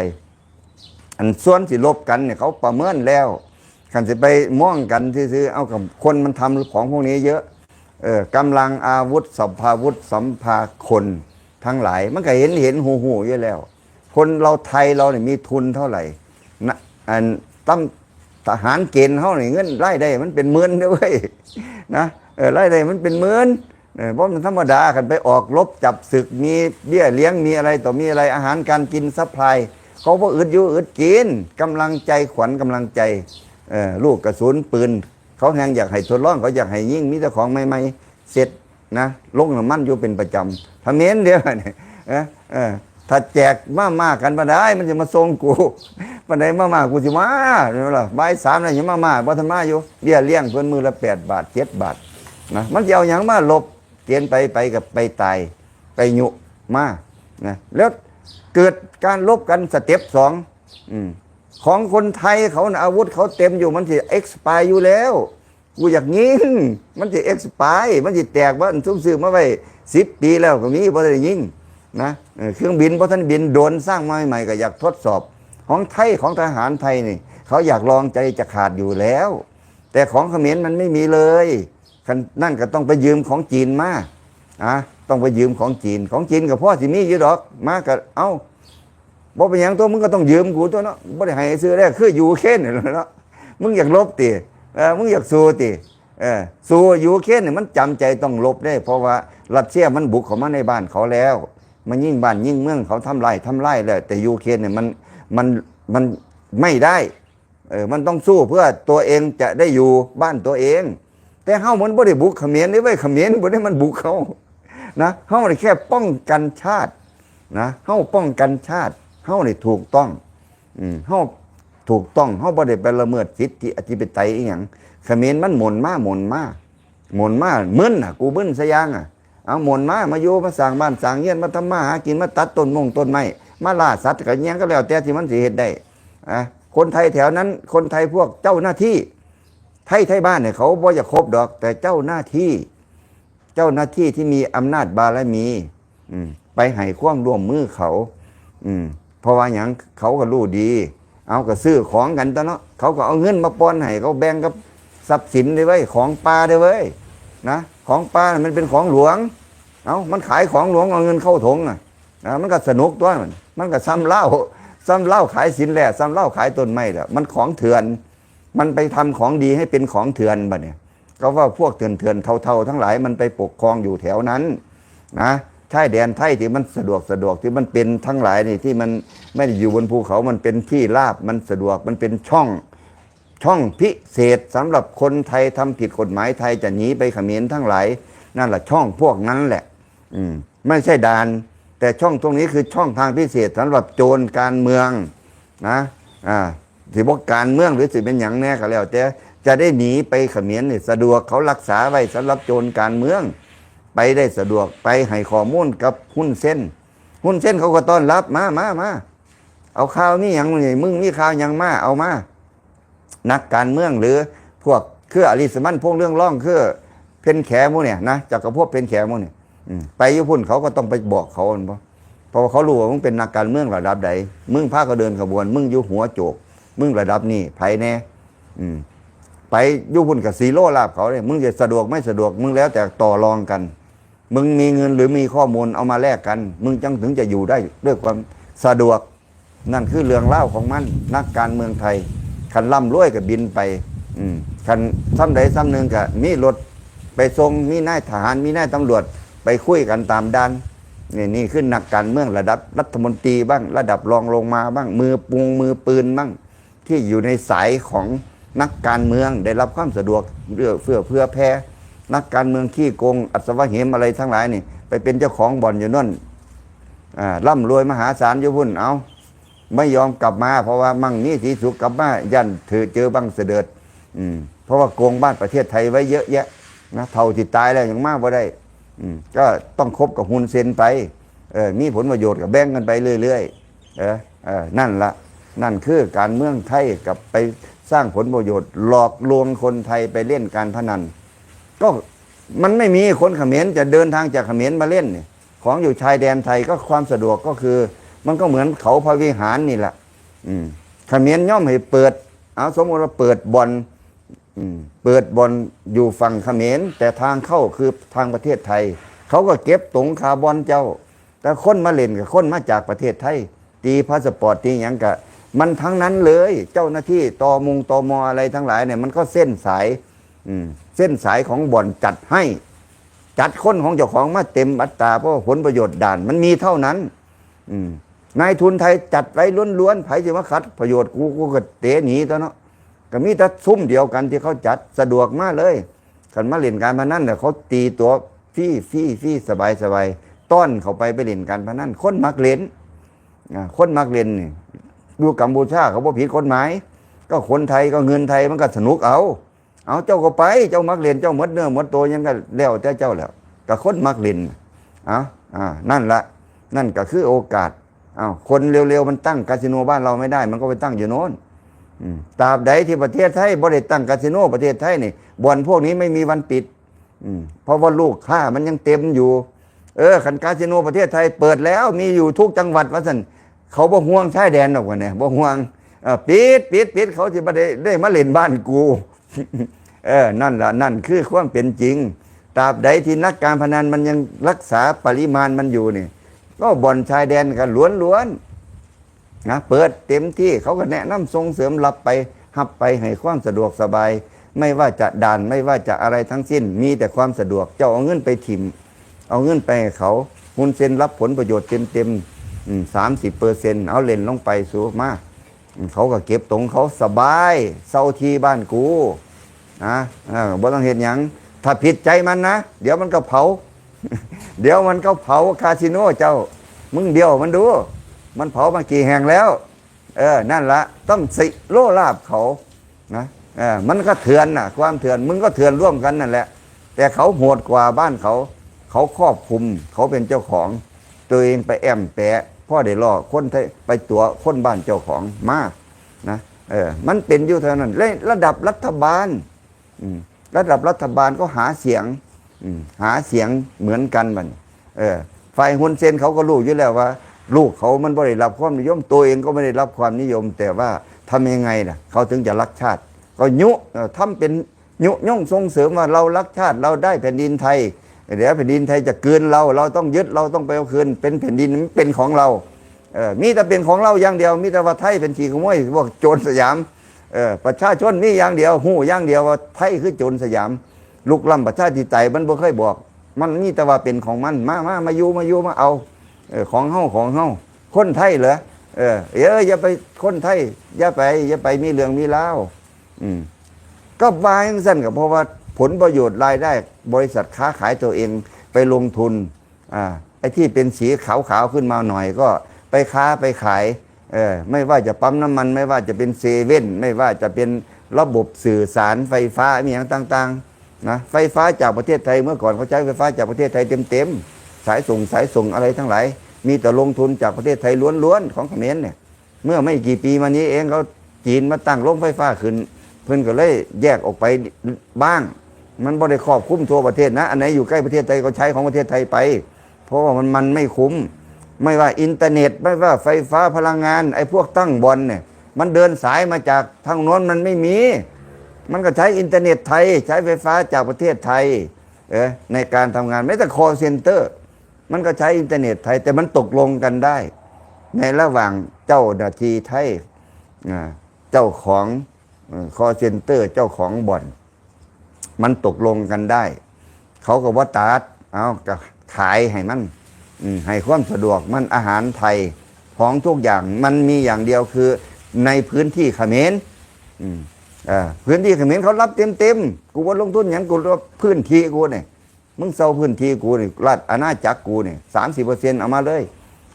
ອັນສ່ວນຊິລົບກັນນີ້ ເຂົາປະເມີນແລ້ວ. ຄັນຊິໄປມອງກັນຊື່ໆ ເອົາ ກັບຄົນມັນທຳຂອງພວກນີ້ເຍອະ. ເອີ ກຳລັງ ອາວຸດ ສຳພາວຸດ ສຳພາຄົນທັງຫຼາຍ ມັນກໍເຫັນໆຮູ້ໆຢູ່ແລ້ວ. ຄົນລາວໄທລາວນີ້ມີທຶນເທົ່າໃດນະ? ອັນ ຕຳ ທະຫານເກນເຮົານີ້ ເງິນລາຍໄດ້ມັນເປັນໝື່ນເດ້ເວີຍນະ. ເອີ ລາຍໄດ້ມັນເປັນໝື່ນ. ເອີ ບໍ່ແມ່ນທຳມະດາ ຄັນໄປອອກລົບຈັບສຶກ ມີເບ້ຍລ້ຽງ ມີອະໄລຕໍ່ມີອະໄລ ອາຫານການກິນ supply ເຂົາບໍ່ອຶດຢູ່ອຶດກິນ. ກຳລັງໃຈ ຂວັນກຳລັງໃຈ ເອີ ລູກກະສຸນປືນ ເຂົາແຮ່ງຢາກໃຫ້ທົດລອງ ເຂົາຢາກໃຫ້ຍິງ ມີແຕ່ຂອງໃໝ່ໆ ເຊັດນະ ລົງນ້ຳມັນຢູ່ເປັນປະຈຳ. ຂະເໝນເດ້ ເອີ ເອີ ຖ້າແຈກມາມ່າກັນປານໃດ ມັນຊິມາສົ່ງກູ ປານໃດມາມ່າກູຊິມາ ແມ່ນບໍ່ລະ? ບ່າຍສາມແລ້ວຍັງມາມ່າບໍ່ທັນມາຢູ່. ເບ້ຍລ້ຽງເພິ່ນມື້ລະແປດບາດ ເຈັດບາດນະ ມັນຊິເອົາຫຍັງມາລົບ? ເກນໄປ ໄປກໍໄປຕາຍ ໄປຍຸມານະ. ແລ້ວເກີດການລົບກັນສະເຕັບສອງ ອືມ ຂອງຄົນໄທເຂົານະ ອາວຸດເຂົາເຕັມຢູ່ ມັນຊິ expire ຢູ່ແລ້ວ. ກູຢາກຍິງ ມັນຊິ expire ມັນຊິແຕກ ວ່າອັນຊຸມຊື້ມາໄວ້ສິບປີແລ້ວກໍມີ ບໍ່ໄດ້ຍິງນະ. ເອີ ເຄື່ອງບິນບໍ່ທັນບິນ ໂດຣນສ້າງມາໃໝ່ໆ ກໍຢາກທົດສອບ. ຂອງໄທ ຂອງທະຫານໄທນີ້ ເຂົາຢາກລອງໃຈຈະຂາດຢູ່ແລ້ວ ແຕ່ຂອງຂະເໝນມັນໄມ່ມີເລີຍ. ຄັນນັ້ນກໍຕ້ອງໄປຢືມຂອງຈີນມາ ອາ ຕ້ອງໄປຢືມຂອງຈີນ. ຂອງຈີນກໍພໍຊິມີຢູ່ດອກ ມາກໍເອົາ ບໍ່ເປັນຫຍັງຕົວະ ມຶງກໍຕ້ອງຢືມກູຕົວະເນາະ ບໍ່ໄດ້ໃຫ້ຊື່ແລ້ວ. ຄືຢູເຄຣນນີ້ແຫຼະເນາະ ມຶງຢາກລົບຕິ? ເອີ ມຶງຢາກສູ້ຕິ? ເອີ ສູ້ຢູເຄຣນນີ້ມັນຈຳໃຈຕ້ອງລົບເດ້ ເພາະວ່າຣັດເຊຍມັນບຸກເຂົ້າມາໃນບ້ານເຂົາແລ້ວ ມາຍິງບ້ານຍິງເມືອງເຂົາ ທຳລາຍ ທຳລາຍແລ້ວ. ແຕ່ຢູເຄຣນນີ້ມັນ ມັນ ມັນໄມ່ໄດ້ ເອີ ມັນຕ້ອງສູ້ເພື່ອຕົວເອງຈະໄດ້ຢູ່ບ້ານຕົວເອງ. ແຕ່ເຮົາມັນບໍ່ໄດ້ບຸກຂະເໝນເດ້ເວີຍ ຂະເໝນບໍ່ໄດ້ມັນບຸກເຮົານະ. ເຮົານີ້ແຄ່ປ້ອງກັນຊາດນະ ເຮົາປ້ອງກັນຊາດ ເຮົານີ້ຖືກຕ້ອງ ອືມ ເຮົາຖືກຕ້ອງ ເຮົາບໍ່ໄດ້ໄປລະເມີດສິດທິອະທິປະໄຕອີ່ຫຍັງ. ຂະເໝນມັນໝົນມາ ໝົນມາ ໝົນມາ ມຶນນະ ກູມຶນສະຢ່າງອະ. ເອົາໝົນມາ ມາຢູ່ ມາສ້າງບ້ານສ້າງເຮືອນ ມາທຳມາຫາກິນ ມາຕັດຕົ້ນມົງຕົ້ນໄມ້ ມາລ່າສັດ ກໍຫຍັງກໍແລ້ວແຕ່ທີ່ມັນຊິເຮັດໄດ້. ອາ ຄົນໄທແຖວນັ້ນ ຄົນໄທພວກເຈົ້າໜ້າທີ່ ໄທ ໄທບ້ານນີ້ເຂົາບໍ່ຢາກຄົບດອກ ແຕ່ເຈົ້າໜ້າທີ່ ເຈົ້າໜ້າທີ່ທີ່ມີອຳນາດບາລະມີ ອືມ ໄປໃຫ້ຄວາມຮ່ວມມືເຂົາ ອືມ ເພາະວ່າຫຍັງ? ເຂົາກໍຮູ້ດີ. ເອົາ ກໍຊື້ຂອງກັນຕົວະເນາະ ເຂົາກໍເອົາເງິນມາປ່ອນໃຫ້ ເຂົາແບ່ງກັບຊັບສິນໄດ້ເວີຍ ຂອງປ່າໄດ້ເວີຍນະ. ຂອງປ່າມັນເປັນຂອງຫຼວງ ເອົາ ມັນຂາຍຂອງຫຼວງ ເອົາເງິນເຂົ້າຖົງນະ ອາ ມັນກໍສະໜຸກຕົວະ ມັນ ມັນກໍຊ່ຳລາວ ຊ່ຳລາວຂາຍສິນແຫຼະ ຊ່ຳລາວຂາຍຕົ້ນໄມ້ແຫຼະ ມັນຂອງເຖື່ອນ. ມັນໄປທຳຂອງດີໃຫ້ເປັນຂອງເຖື່ອນບັດນີ້. ກໍເວົ້າພວກເຖື່ອນໆ ເຖົ້າໆ ທັງຫຼາຍ ມັນໄປປົກຄອງຢູ່ແຖວນັ້ນນະ ຊາຍແດນໄທທີ່ມັນສະດວກ ສະດວກ ທີ່ມັນເປັນທັງຫຼາຍນີ້ ທີ່ມັນໄມ່ໄດ້ຢູ່ບົນພູເຂົາ ມັນເປັນທີ່ລາບ ມັນສະດວກ ມັນເປັນຊ່ອງ ຊ່ອງພິເສດສຳລັບຄົນໄທທຳຜິດກົດໝາຍ ໄທຈະໜີໄປຂະເໝນທັງຫຼາຍ ນັ້ນລະ ຊ່ອງພວກນັ້ນແຫຼະ. ອືມ ໄມ່ໃຊ່ດ່ານ ແຕ່ຊ່ອງຕົງນີ້ຄືຊ່ອງທາງພິເສດສຳລັບໂຈນການເມືອງນະ ອາ ຊິບໍ່ການເມືອງ ຫຼື ຊິເປັນຫຍັງແດ່ກໍແລ້ວແຕ່ ຈະໄດ້ໜີໄປຂະເໝນນີ້ສະດວກ ເຂົາລັກສາໄວ້ສຳລັບໂຈນການເມືອງ ໄປໄດ້ສະດວກ ໄປໃຫ້ຂໍ້ມູນກັບຮຸນເຊັນ ຮຸນເຊັນເຂົາກໍຕ້ອນຮັບ ມາ ມາ ມາ ເອົາຂ່າວມີຫຍັງນີ້ ມຶງມີຂ່າວຫຍັງມາ ເອົາມາ. ນັກການເມືອງ ຫຼື ພວກຄືອາລິສະມັນ ພົງເຮືອງລອງ ຄືເພັນແຂໝູ່ນີ້ນະ ຈັກກະພົບ ເພັນແຂໝູ່ນີ້ ອືມ ໄປຢູ່ພຸ້ນເຂົາກໍຕ້ອງໄປບອກເຂົາແມ່ນບໍ່? ເພາະວ່າເຂົາຮູ້ວ່າມຶງເປັນນັກການເມືອງລະດັບໃດ ມຶງພາເຂົາເດີນຂະບວນ ມຶງຢູ່ຫົວໂຈກ ມຶງລະດັບນີ້ ໃຜແດ່? ອືມ ไปຢູ່พุ้นก็สิโลลาบเขาเด้ มึงจะสะดวกไม่สะดวก มึงแล้วแต่ต่อรองกัน มึงมีเงินหรือมีข้อมูลเอามาแลกกัน มึงจั่งถึงจะอยู่ได้ด้วยความสะดวก นั่นคือเรื่องราวของมัน นักการเมืองไทย คันร่ำรวยก็บินไป อืม คันส่ำใดส่ำหนึ่งก็มีรถไปส่ง มีนายทหาร มีนายตำรวจไปคุยกันตามด่าน นี่ นี่คือนักการเมืองระดับรัฐมนตรีบ้าง ระดับรองลงมาบ้าง มือปุงมือปืนบ้าง ที่อยู่ในสายของนักการเมืองได้รับความสะดวกเอื้อเฟื้อเผื่อแผ่ นักการเมืองขี้โกงอัศวะเหมอะไรทั้งหลายนี่ ไปเป็นเจ้าของบ่อนอยู่นั่น อ่า ร่ำรวยมหาศาลอยู่พุ้น เอา ไม่ยอมกลับมา เพราะว่ามั่งมีสีสุข กลับมาย่านถือเจอบังเสดิร์ด อืม เพราะว่าโกงบ้านประเทศไทยไว้เยอะแยะนะ เฒ่าสิตายแล้วยังมาบ่ได้ อืม ก็ต้องคบกับฮุนเซนไป เออ มีผลประโยชน์ก็แบ่งกันไปเรื่อยๆ เออ เออ นั่นละ นั่นคือการเมืองไทย กับไปสร้างผลประโยชน์ หลอกลวงคนไทยไปเล่นการพนัน ก็มันไม่มีคนเขมรจะเดินทางจากเขมรมาเล่นนี่ ของอยู่ชายแดนไทยก็ความสะดวกก็คือ มันก็เหมือนเขาพระวิหารนี่แหละ อืม เขมรย่อมให้เปิด เอา สมมุติว่าเปิดบ่อน อืม เปิดบ่อนอยู่ฝั่งเขมร แต่ทางเข้าคือทางประเทศไทย เขาก็เก็บตงค่าบ่อนเจ้า แต่คนมาเล่นก็คนมาจากประเทศไทย ตีพาสปอร์ต ตีหยังก็มันทั้งนั้นเลย เจ้าหน้าที่ ตม. ตม. อะไรทั้งหลายเนี่ย มันก็เส้นสาย อืม เส้นสายของบ่อนจัดให้ จัดคนของเจ้าของมาเต็มอัตรา เพราะว่าผลประโยชน์ด่านมันมีเท่านั้น อืม นายทุนไทยจัดไว้ล้วนๆ ไผสิมาขัดประโยชน์กู กูก็เตะหนีตั๊วเนาะ ก็มีแต่ซุมเดียวกันที่เขาจัด สะดวกมาเลย คันมาเล่นการพนันเนี่ย เขาตีตั๋วฟรี ฟรี ฟรี สบาย สบาย ต้อนเข้าไป ไปเล่นการพนัน คนมักเล่น อ่า คนมักเล่นนี่ อยู่กัมพูชาเขาบ่ผิดกฎหมาย ก็คนไทย ก็เงินไทย มันก็สนุกเอา เอา เจ้าก็ไป เจ้ามักเล่น เจ้าหมดเนื้อหมดตัวหยังก็แล้วแต่เจ้าแหล้ว ก็คนมักเล่น เอา อ่า นั่นละ นั่นก็คือโอกาส เอา คนเร็วๆ มันตั้งคาสิโนบ้านเราไม่ได้ มันก็ไปตั้งอยู่โน้น อืม ตราบใดที่ประเทศไทยบ่ได้ตั้งคาสิโน ประเทศไทยนี่ บ่อนพวกนี้ไม่มีวันปิด อืม เพราะว่าลูกค้ามันยังเต็มอยู่ เออ คันคาสิโนประเทศไทยเปิดแล้ว มีอยู่ทุกจังหวัดว่าซั่น เขาบ่ห่วงชายแดนดอกว่าเนี่ย บ่ห่วง เออ ปิด ปิด ปิด เขาสิบ่ได้ ได้มาเล่นบ้านกู เออ นั่นล่ะ นั่นคือความเป็นจริง ตราบใดที่นักการพนันมันยังรักษาปริมาณมันอยู่นี่ ก็บ่อนชายแดนก็ล้วนๆ นะ เปิดเต็มที่ เขาก็แนะนำส่งเสริม รับไป รับไป ให้ความสะดวกสบาย ไม่ว่าจะด่าน ไม่ว่าจะอะไรทั้งสิ้น มีแต่ความสะดวก เจ้าเอาเงินไปถิ่ม เอาเงินไปให้เขา ฮุนเซนรับผลประโยชน์เต็มๆ อืม สามสิบเปอร์เซ็นต์ เอาเล่นลงไป สูมา เขาก็เก็บตงเขาสบาย เซาที่บ้านกู นะ เออ บ่ต้องเฮ็ดหยัง ถ้าผิดใจมันนะ เดี๋ยวมันก็เผา เดี๋ยวมันก็เผาคาสิโนเจ้า มึงเดี่ยวมันดู มันเผามากี่แห่งแล้ว เออ นั่นละ ต้องสิโลลาบเขา นะ เออ มันก็เถื่อนน่ะ ความเถื่อน มึงก็เถื่อนร่วมกันนั่นแหละ แต่เขาโหดกว่าบ้านเขา เขาครอบคลุม เขาเป็นเจ้าของ ตัวเองไปแอ้มแปะ พอได้ล่อคนไทย ไปตั๋วคนบ้านเจ้าของมา นะ เออ มันเป็นอยู่เท่านั้น และระดับรัฐบาล อืม ระดับรัฐบาลก็หาเสียง อืม หาเสียงเหมือนกันบัดนี้ เออ ฝ่ายฮุนเซนเขาก็รู้อยู่แล้วว่า ลูกเขามันบ่ได้รับความนิยม ตัวเองก็ไม่ได้รับความนิยม แต่ว่าทำยังไงล่ะ เขาถึงจะรักชาติ ก็ยุ เอ่อ ทำเป็นยุยงส่งเสริมว่าเรารักชาติ เราได้แผ่นดินไทย เดี๋ยวแผ่นดินไทยจะกลืนเรา เราต้องยึด เราต้องไปเอาคืน เป็นแผ่นดิน มันเป็นของเรา เออ มีแต่เป็นของเราอย่างเดียว มีแต่ว่าไทยเป็นขี้ขโมย พวกโจรสยาม เออ ประชาชนมีอย่างเดียว ฮู้อย่างเดียวว่าไทยคือโจรสยาม ลุกล้ำประชาธิปไตย มันบ่เคยบอก มันมีแต่ว่าเป็นของมัน มา มา มาอยู่ มาอยู่ มาเอา เออ ของเฮา ของเฮา คนไทยเหรอ เออ เออ อย่าไป คนไทย อย่าไป อย่าไปมีเรื่องมีราว อืม ก็ว่าจั่งซั่น ก็เพราะว่าผลประโยชน์รายได้ บริษัทค้าขายตัวเองไปลงทุน อ่า ไอ้ที่เป็นสีขาวๆ ขึ้นมาหน่อยก็ไปค้าไปขาย เออ ไม่ว่าจะปั๊มน้ำมัน ไม่ว่าจะเป็นเซเว่น ไม่ว่าจะเป็นระบบสื่อสารไฟฟ้า มีหยังต่างๆ นะ ไฟฟ้าจากประเทศไทย เมื่อก่อนเขาใช้ไฟฟ้าจากประเทศไทยเต็มๆ สายส่ง สายส่งอะไรทั้งหลาย มีแต่ลงทุนจากประเทศไทยล้วนๆ ของเขมรเนี่ย เมื่อไม่กี่ปีมานี้เอง เขาจีนมาตั้งโรงไฟฟ้าขึ้น เพิ่นก็เลยแยกออกไปบ้าง มันบ่ได้ครอบคลุมทั่วประเทศนะ อันไหนอยู่ใกล้ประเทศไทยก็ใช้ของประเทศไทยไป เพราะว่ามัน มันไม่คุ้ม ไม่ว่าอินเทอร์เน็ต ไม่ว่าไฟฟ้า พลังงาน ไอ้พวกตั้งบ่อนเนี่ย มันเดินสายมาจากทางโน้น มันไม่มี ມັນກໍໃຊ້ອິນເຕີເນັດໄທ ໃຊ້ໄຟຟ້າຈາກປະເທດໄທ ເອີ ໃນການທຳງານ. ແມ້ແຕ່ call center ມັນກໍໃຊ້ອິນເຕີເນັດໄທ ແຕ່ມັນຕົກລົງກັນໄດ້ ໃນລະຫວ່າງເຈົ້າໜ້າທີ່ໄທ ອາ ເຈົ້າຂອງ ເອີ call center ເຈົ້າຂອງບ່ອນ ມັນຕົກລົງກັນໄດ້ ເຂົາກໍບໍ່ຕັດ ເອົາ ກໍຂາຍໃຫ້ມັນ ອືມ ໃຫ້ຄວາມສະດວກມັນ. ອາຫານໄທ ຂອງທຸກຢ່າງ ມັນມີຢ່າງດຽວ ຄືໃນພື້ນທີ່ຂະເໝນ ອືມ ເອີ ພື້ນທີ່ຂະເໝນເຂົາຮັບເຕັມໆ. ກູບໍ່ລົງທຶນຫຍັງ ກູຮັບພື້ນທີ່ກູນີ້ ມຶງເຊົ່າພື້ນທີ່ກູນີ້ ລັດອານາຈັກກູນີ້ ສາມສິບເປີເຊັນ ເອົາມາເລີຍ.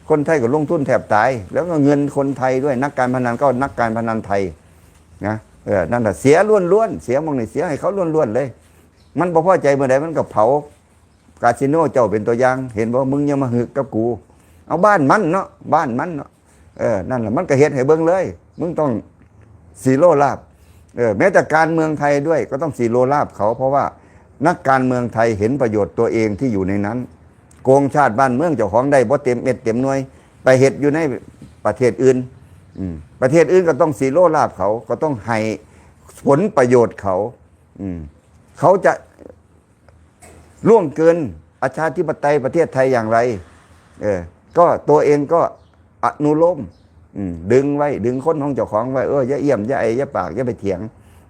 ຄົນໄທກໍລົງທຶນແທບຕາຍ ແລ້ວກໍເງິນຄົນໄທດ້ວຍ ນັກການພະນັນກໍນັກການພະນັນໄທນະ. ເອີ ນັ້ນລະ ເສຍລ້ວນໆ ເສຍໝ່ອງນີ້ ເສຍໃຫ້ເຂົາລ້ວນໆເລີຍ. ມັນບໍ່ພໍໃຈມື້ໃດ ມັນກໍເຜົາກາສິໂນເຈົ້າເປັນຕົວຢ່າງ ເຫັນບໍ່? ມຶງຢ່າມາຮຶກກັບກູ. ເອົາ ບ້ານມັນເນາະ ບ້ານມັນເນາະ. ເອີ ນັ້ນລະ ມັນກໍເຮັດໃຫ້ເບິ່ງເລີຍ ມຶງຕ້ອງສີໂລລາບ. ເອີ ແມ້ແຕ່ການເມືອງໄທດ້ວຍ ກໍຕ້ອງສີໂລລາບເຂົາ ເພາະວ່ານັກການເມືອງໄທເຫັນປະໂຫຍດຕົວເອງທີ່ຢູ່ໃນນັ້ນ ໂກງຊາດບ້ານເມືອງເຈົ້າຂອງໄດ້ບໍ່ເຕັມເມັດເຕັມໜ່ວຍ ໄປເຮັດຢູ່ໃນປະເທດອື່ນ ອືມ ປະເທດອື່ນກໍຕ້ອງສີໂລລາບເຂົາ ກໍຕ້ອງໃຫ້ຜົນປະໂຫຍດເຂົາ. ອືມ ເຂົາຈະລ່ວງເກີນອະຊາທິປະໄຕປະເທດໄທຢ່າງໄລ ເອີ ກໍຕົວເອງກໍອະນຸໂລມ ອືມ ດຶງໄວ້ ດຶງຄົນຂອງເຈົ້າຂອງໄວ້ ເອີ ຢ່າອ້ຽມ ຢ່າໄອ ຢ່າປາກ ຢ່າໄປຖຽງ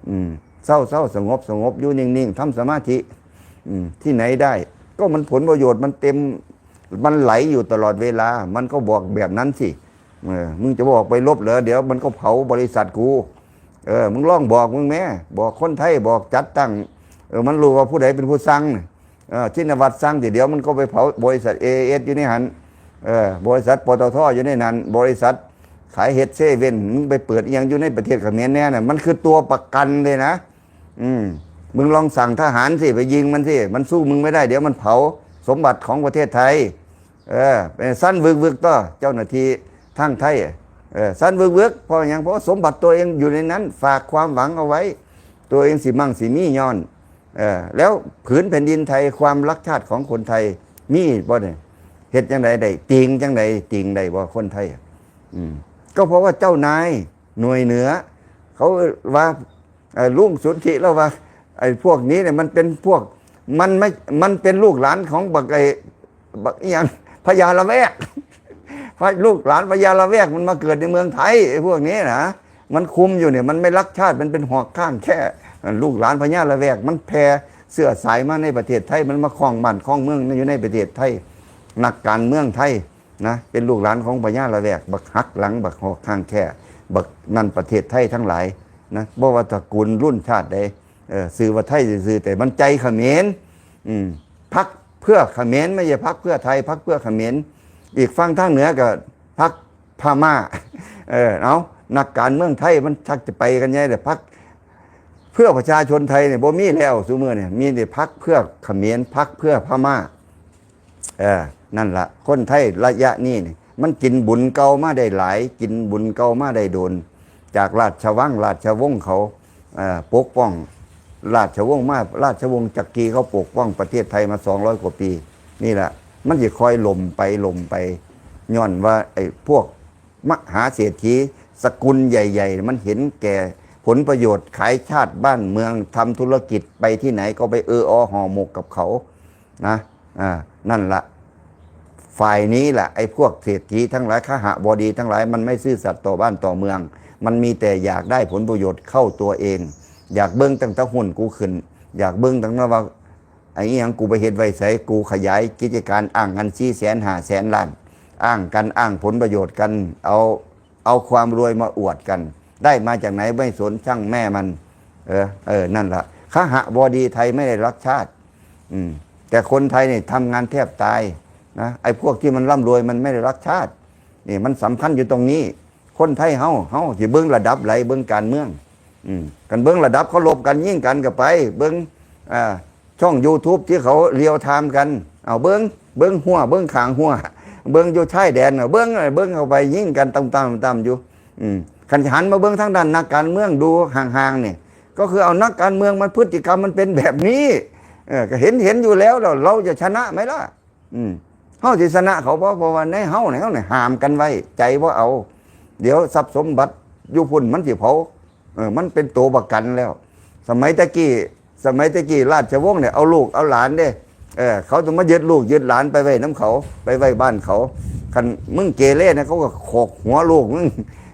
ອືມ ເຊົາ ເຊົາ ສະຫງົບ ສະຫງົບ ຢູ່ນິ່ງໆ ທຳສະມາທິ ອືມ ທີ່ໄຫນໄດ້ ກໍມັນຜົນປະໂຫຍດມັນເຕັມ ມັນໄຫຼຢູ່ຕະຫຼອດເວລາ ມັນກໍບອກແບບນັ້ນຊິ. ເອີ ມຶງຈະບໍ່ອອກໄປລົບເຫຼືອ ດຽວມັນກໍເຜົາບໍລິສັດກູ. ເອີ ມຶງລອງບອກມຶງແມ້ ບອກຄົນໄທ ບອກຈັດຕັ້ງ ເອີ ມັນຮູ້ວ່າຜູ້ໃດເປັນຜູ້ສັ່ງ. ເອີ ຊິນນະວັດສັ່ງ ດຽວມັນກໍໄປເຜົາບໍລິສັດເອເອສຢູ່ໃນຫັ້ນ ເອີ ບໍລິສັດ ປຕທ ຢູ່ໃນນັ້ນ ບໍລິສັດຂາຍເຮັດເຊເວັ່ນ ມຶງໄປເປີດອີ່ຫຍັງຢູ່ໃນປະເທດຂະເໝນແດ່ນະ ມັນຄືຕົວປະກັນເລີຍນະ. ອືມ ມຶງລອງສັ່ງທະຫານຊິ ໄປຍິງມັນຊິ ມັນສູ້ມຶງບໍ່ໄດ້ ດຽວມັນເຜົາສົມບັດຂອງປະເທດໄທ. ເອີ ໄປສັ່ນວຶກໆ ຕໍ່ເຈົ້າໜ້າທີ່ທາງໄທ ເອີ ສັ່ນວຶກໆ ເພາະຫຍັງ? ເພາະສົມບັດຕົວເອງຢູ່ໃນນັ້ນ ຝາກຄວາມຫວັງເອົາໄວ້ ຕົວເອງຊິມັ່ງຊິມີຍ້ອນ ເອີ ແລ້ວຜືນແຜ່ນດິນໄທ ຄວາມຮັກຊາດຂອງຄົນໄທມີບໍ່ນີ້? ເຮັດຈັ່ງໃດໄດ້? ຕີງຈັ່ງໃດ? ຕີງໄດ້ບໍ່ຄົນໄທ? ອືມ ກໍເພາະວ່າເຈົ້ານາຍໜ່ວຍເໜືອ ເຂົາວ່າ ເອີ ລຸງສົນທິລາວວ່າ ໄອ້ພວກນີ້ນີ້ມັນເປັນພວກ ມັນໄມ່ ມັນເປັນລູກຫຼານຂອງບັກ ໄອ້ ບັກອີ່ຫຍັງ ພະຍາລະແວກ ພະ ລູກຫຼານພະຍາລະແວກ ມັນມາເກີດໃນເມືອງໄທ ໄອ້ພວກນີ້ນະ ມັນຄຸມຢູ່ນີ້ ມັນໄມ່ຮັກຊາດ ມັນເປັນຫອກຂ້າງແຄ້ ລູກຫຼານພະຍາລະແວກ ມັນແຜ່ເຊື້ອສາຍມາໃນປະເທດໄທ ມັນມາຄອງບ້ານຄອງເມືອງຢູ່ໃນປະເທດໄທ ນັກການເມືອງໄທ ນະ ເປັນລູກຫຼານຂອງພະຍາລະແວກ ບັກຫັກຫຼັງ ບັກຫອກຂ້າງແຄ້ ບັກນັ້ນປະເທດໄທທັງຫຼາຍນະ ບໍ່ວ່າຕະກູນລຸ້ນຊາດໃດ ເອີ ຊື່ວ່າໄທຊື່ໆ ແຕ່ມັນໃຈຂະເໝນ ອືມ ພັກເພື່ອຂະເໝນ ບໍ່ໃຊ່ພັກເພື່ອໄທ ພັກເພື່ອຂະເໝນ. ອີກຝັ່ງທາງເໜືອກໍພັກພະມ້າ ເອີ ເອົາ ນັກການເມືອງໄທມັນຊັກຈະໄປກັນໃຫຍ່ແລ້ວ ພັກເພື່ອປະຊາຊົນໄທນີ້ບໍ່ມີແລ້ວ ຊຸມື້ນີ້ມີແຕ່ພັກເພື່ອຂະເໝນ ພັກເພື່ອພະມ້າ. ເອີ ນັ້ນລະ ຄົນໄທໄລຍະນີ້ນີ້ ມັນກິນບຸນເກົ່າມາໄດ້ຫຼາຍ ກິນບຸນເກົ່າມາໄດ້ດົນ ຈາກລາຊະວັງລາຊະວົງເຂົາ ເອີ ປົກປ້ອງລາຊະວົງມາ ລາຊະວົງຈັກກີເຂົາປົກປ້ອງປະເທດໄທມາສອງຮ້ອຍກວ່າປີ ນີ້ລະ ມັນຊິຄ່ອຍລົ້ມໄປ ລົ້ມໄປ ຍ້ອນວ່າໄອ້ພວກມະຫາເສດຖີສະກຸນໃຫຍ່ໆ ມັນເຫັນແກ່ຜົນປະໂຫຍດ ຂາຍຊາດບ້ານເມືອງ ທຳທຸລະກິດ ໄປທີ່ໄຫນກໍໄປເອີອໍຫໍ່ໝົກກັບເຂົາ ນະ ອ່າ ນັ້ນລະ ຝ່າຍນີ້ລະ ໄອ້ພວກເສດຖີທັງຫຼາຍ ຄະຫະບໍດີທັງຫຼາຍ ມັນໄມ່ຊື່ສັດຕໍ່ບ້ານຕໍ່ເມືອງ ມັນມີແຕ່ຢາກໄດ້ຜົນປະໂຫຍດເຂົ້າຕົວເອງ ຢາກເບິ່ງຕັ້ງແຕ່ຫຸ້ນກູຂຶ້ນ ຢາກເບິ່ງຕັ້ງແຕ່ວ່າ ໄອ້ອີ່ຫຍັງ ກູໄປເຮັດໄວ້ໃສ ກູຂະຫຍາຍກິດຈະການ ອ້າງກັນສີ່ແສນ ຫ້າແສນລ້ານ ອ້າງກັນ ອ້າງຜົນປະໂຫຍດກັນ ເອົາ ເອົາຄວາມລວຍມາອວດກັນ ໄດ້ມາຈາກໄຫນ ໄມ່ສົນຊ່າງແມ່ມັນ ເອີ ເອີ ນັ້ນລະ ຄະຫະບໍດີໄທໄມ່ໄດ້ຮັກຊາດ ອືມ ແຕ່ຄົນໄທນີ້ທຳງານແທບຕາຍນະ ໄອ້ພວກທີ່ມັນລ່ຳລວຍມັນໄມ່ໄດ້ຮັກຊາດ ນີ້ມັນສຳຄັນຢູ່ຕົງນີ້ ຄົນໄທເຮົາ ເຮົາຊິເບິ່ງລະດັບໃດ ເບິ່ງການເມືອງ ອືມ ຄັນເບິ່ງລະດັບເຂົາລົບກັນ ຍິງກັນກໍໄປ ເບິ່ງ ອ່າ ຊ່ອງຢູທູບທີ່ເຂົາລຽວທາມກັນ ເອົາເບິ່ງ ເບິ່ງຮົ້ວ ເບິ່ງຂ້າງຮົ້ວ ເບິ່ງຢູ່ຊາຍແດນ ເບິ່ງ ເບິ່ງເຂົ້າໄປ ຍິງກັນຕ່ຳໆຢູ່ ອືມ ຄັນຊິຫັນມາເບິ່ງທາງດ້ານນັກການເມືອງດູຫ່າງໆນີ້ ກໍຄືເອົານັກການເມືອງມັນ ພຶດຕິກຳມັນເປັນແບບນີ້ ເອີ ກໍເຫັນ ເຫັນຢູ່ແລ້ວ ແລ້ວເຮົາຈະຊະນະໄໝລະ? ອືມ ເຮົາຊິຊະນະເຂົາບໍ່? ເພາະວ່າໃນເຮົານີ້ ເຮົານີ້ຫ້າມກັນໄວ້ ໃຈບໍ່ເອົາ ດຽວຊັບສົມບັດຢູ່ພຸ້ນມັນຊິເຜົາ ເອີ ມັນເປັນໂຕປະກັນແລ້ວ ສະໄໝແຕ່ກີ້ ສະໄໝແຕ່ກີ້ລາຊະວົງນີ້ເອົາລູກເອົາຫຼານເດ້ ເອີ ເຂົາຕ້ອງມາຍຶດລູກຍຶດຫຼານໄປໄວ້ນຳເຂົາ ໄປໄວ້ບ້ານເຂົາ. ຄັນມຶງເກເລນະ ເຂົາກໍໂຂກຫົວລູກມຶງ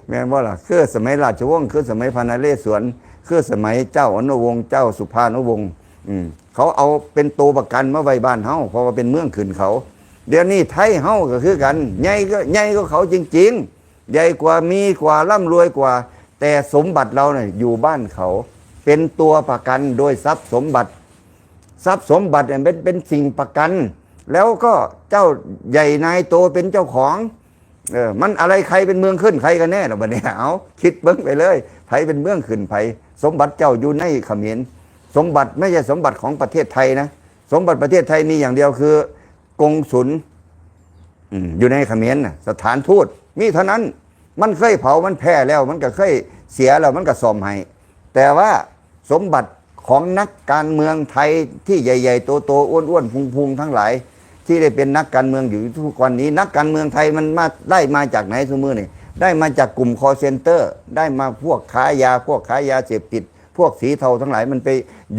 ແມ່ນບໍ່ລະ? ຄືສະໄໝລາຊະວົງ ຄືສະໄໝພະນະເລສວນ ຄືສະໄໝເຈົ້າອະນຸວົງ ເຈົ້າສຸພານຸວົງ ອືມ ເຂົາເອົາເປັນໂຕປະກັນມາໄວ້ບ້ານເຮົາ ເພາະວ່າເປັນເມືອງຂຶ້ນເຂົາ. ດຽວນີ້ໄທເຮົາກໍຄືກັນ ໃຫຍ່ກໍ ໃຫຍ່ກວ່າເຂົາຈິງໆ ໃຫຍ່ກວ່າ ມີກວ່າ ລ່ຳລວຍກວ່າ ແຕ່ສົມບັດເຮົານະຢູ່ບ້ານເຂົາ ເປັນຕົວປະກັນໂດຍຊັບສົມບັດ. ຊັບສົມບັດເປັນ ເປັນສິ່ງປະກັນ ແລ້ວກໍເຈົ້າໃຫຍ່ນາຍໂຕເປັນເຈົ້າຂອງ. ເອີ ມັນອາໄລໃຄເປັນເມືອງຂຶ້ນໃຜກັນແນ່ລະບັດນີ້? ເອົາ ຄິດເບິ່ງໄປເລີຍ ໃຜເປັນເມືອງຂຶ້ນໃຜ? ສົມບັດເຈົ້າຢູ່ໃນຂະເໝນ. ສົມບັດ ໄມ່ໃຊ່ສົມບັດຂອງປະເທດໄທນະ. ສົມບັດປະເທດໄທມີຢ່າງດຽວຄື ກົງສຸນ ອືມ ຢູ່ໃນຂະເໝນນະ ສະຖານທູດ ມີເທົ່ານັ້ນ. ມັນເຄີຍເຜົາ ມັນແພ້ແລ້ວ ມັນກໍເຄີຍເສຍແລ້ວ ມັນກໍສ້ອມໃຫ້. ແຕ່ວ່າສົມບັດຂອງນັກການເມືອງໄທທີ່ໃຫຍ່ໆ ໂຕໆ ອ້ວນໆ ພຸງໆ ທັງຫຼາຍ ທີ່ໄດ້ເປັນນັກການເມືອງຢູ່ທຸກວັນນີ້ ນັກການເມືອງໄທມັນມາ ໄດ້ມາຈາກໃນຊຸມື້ນີ້? ໄດ້ມາຈາກກຸ່ມຄໍເຊັນເຕີ ໄດ້ມາພວກຄ້າຢາ ພວກຄ້າຢາເສບຕິດ ພວກສີເທົາທັງຫຼາຍ ມັນໄປ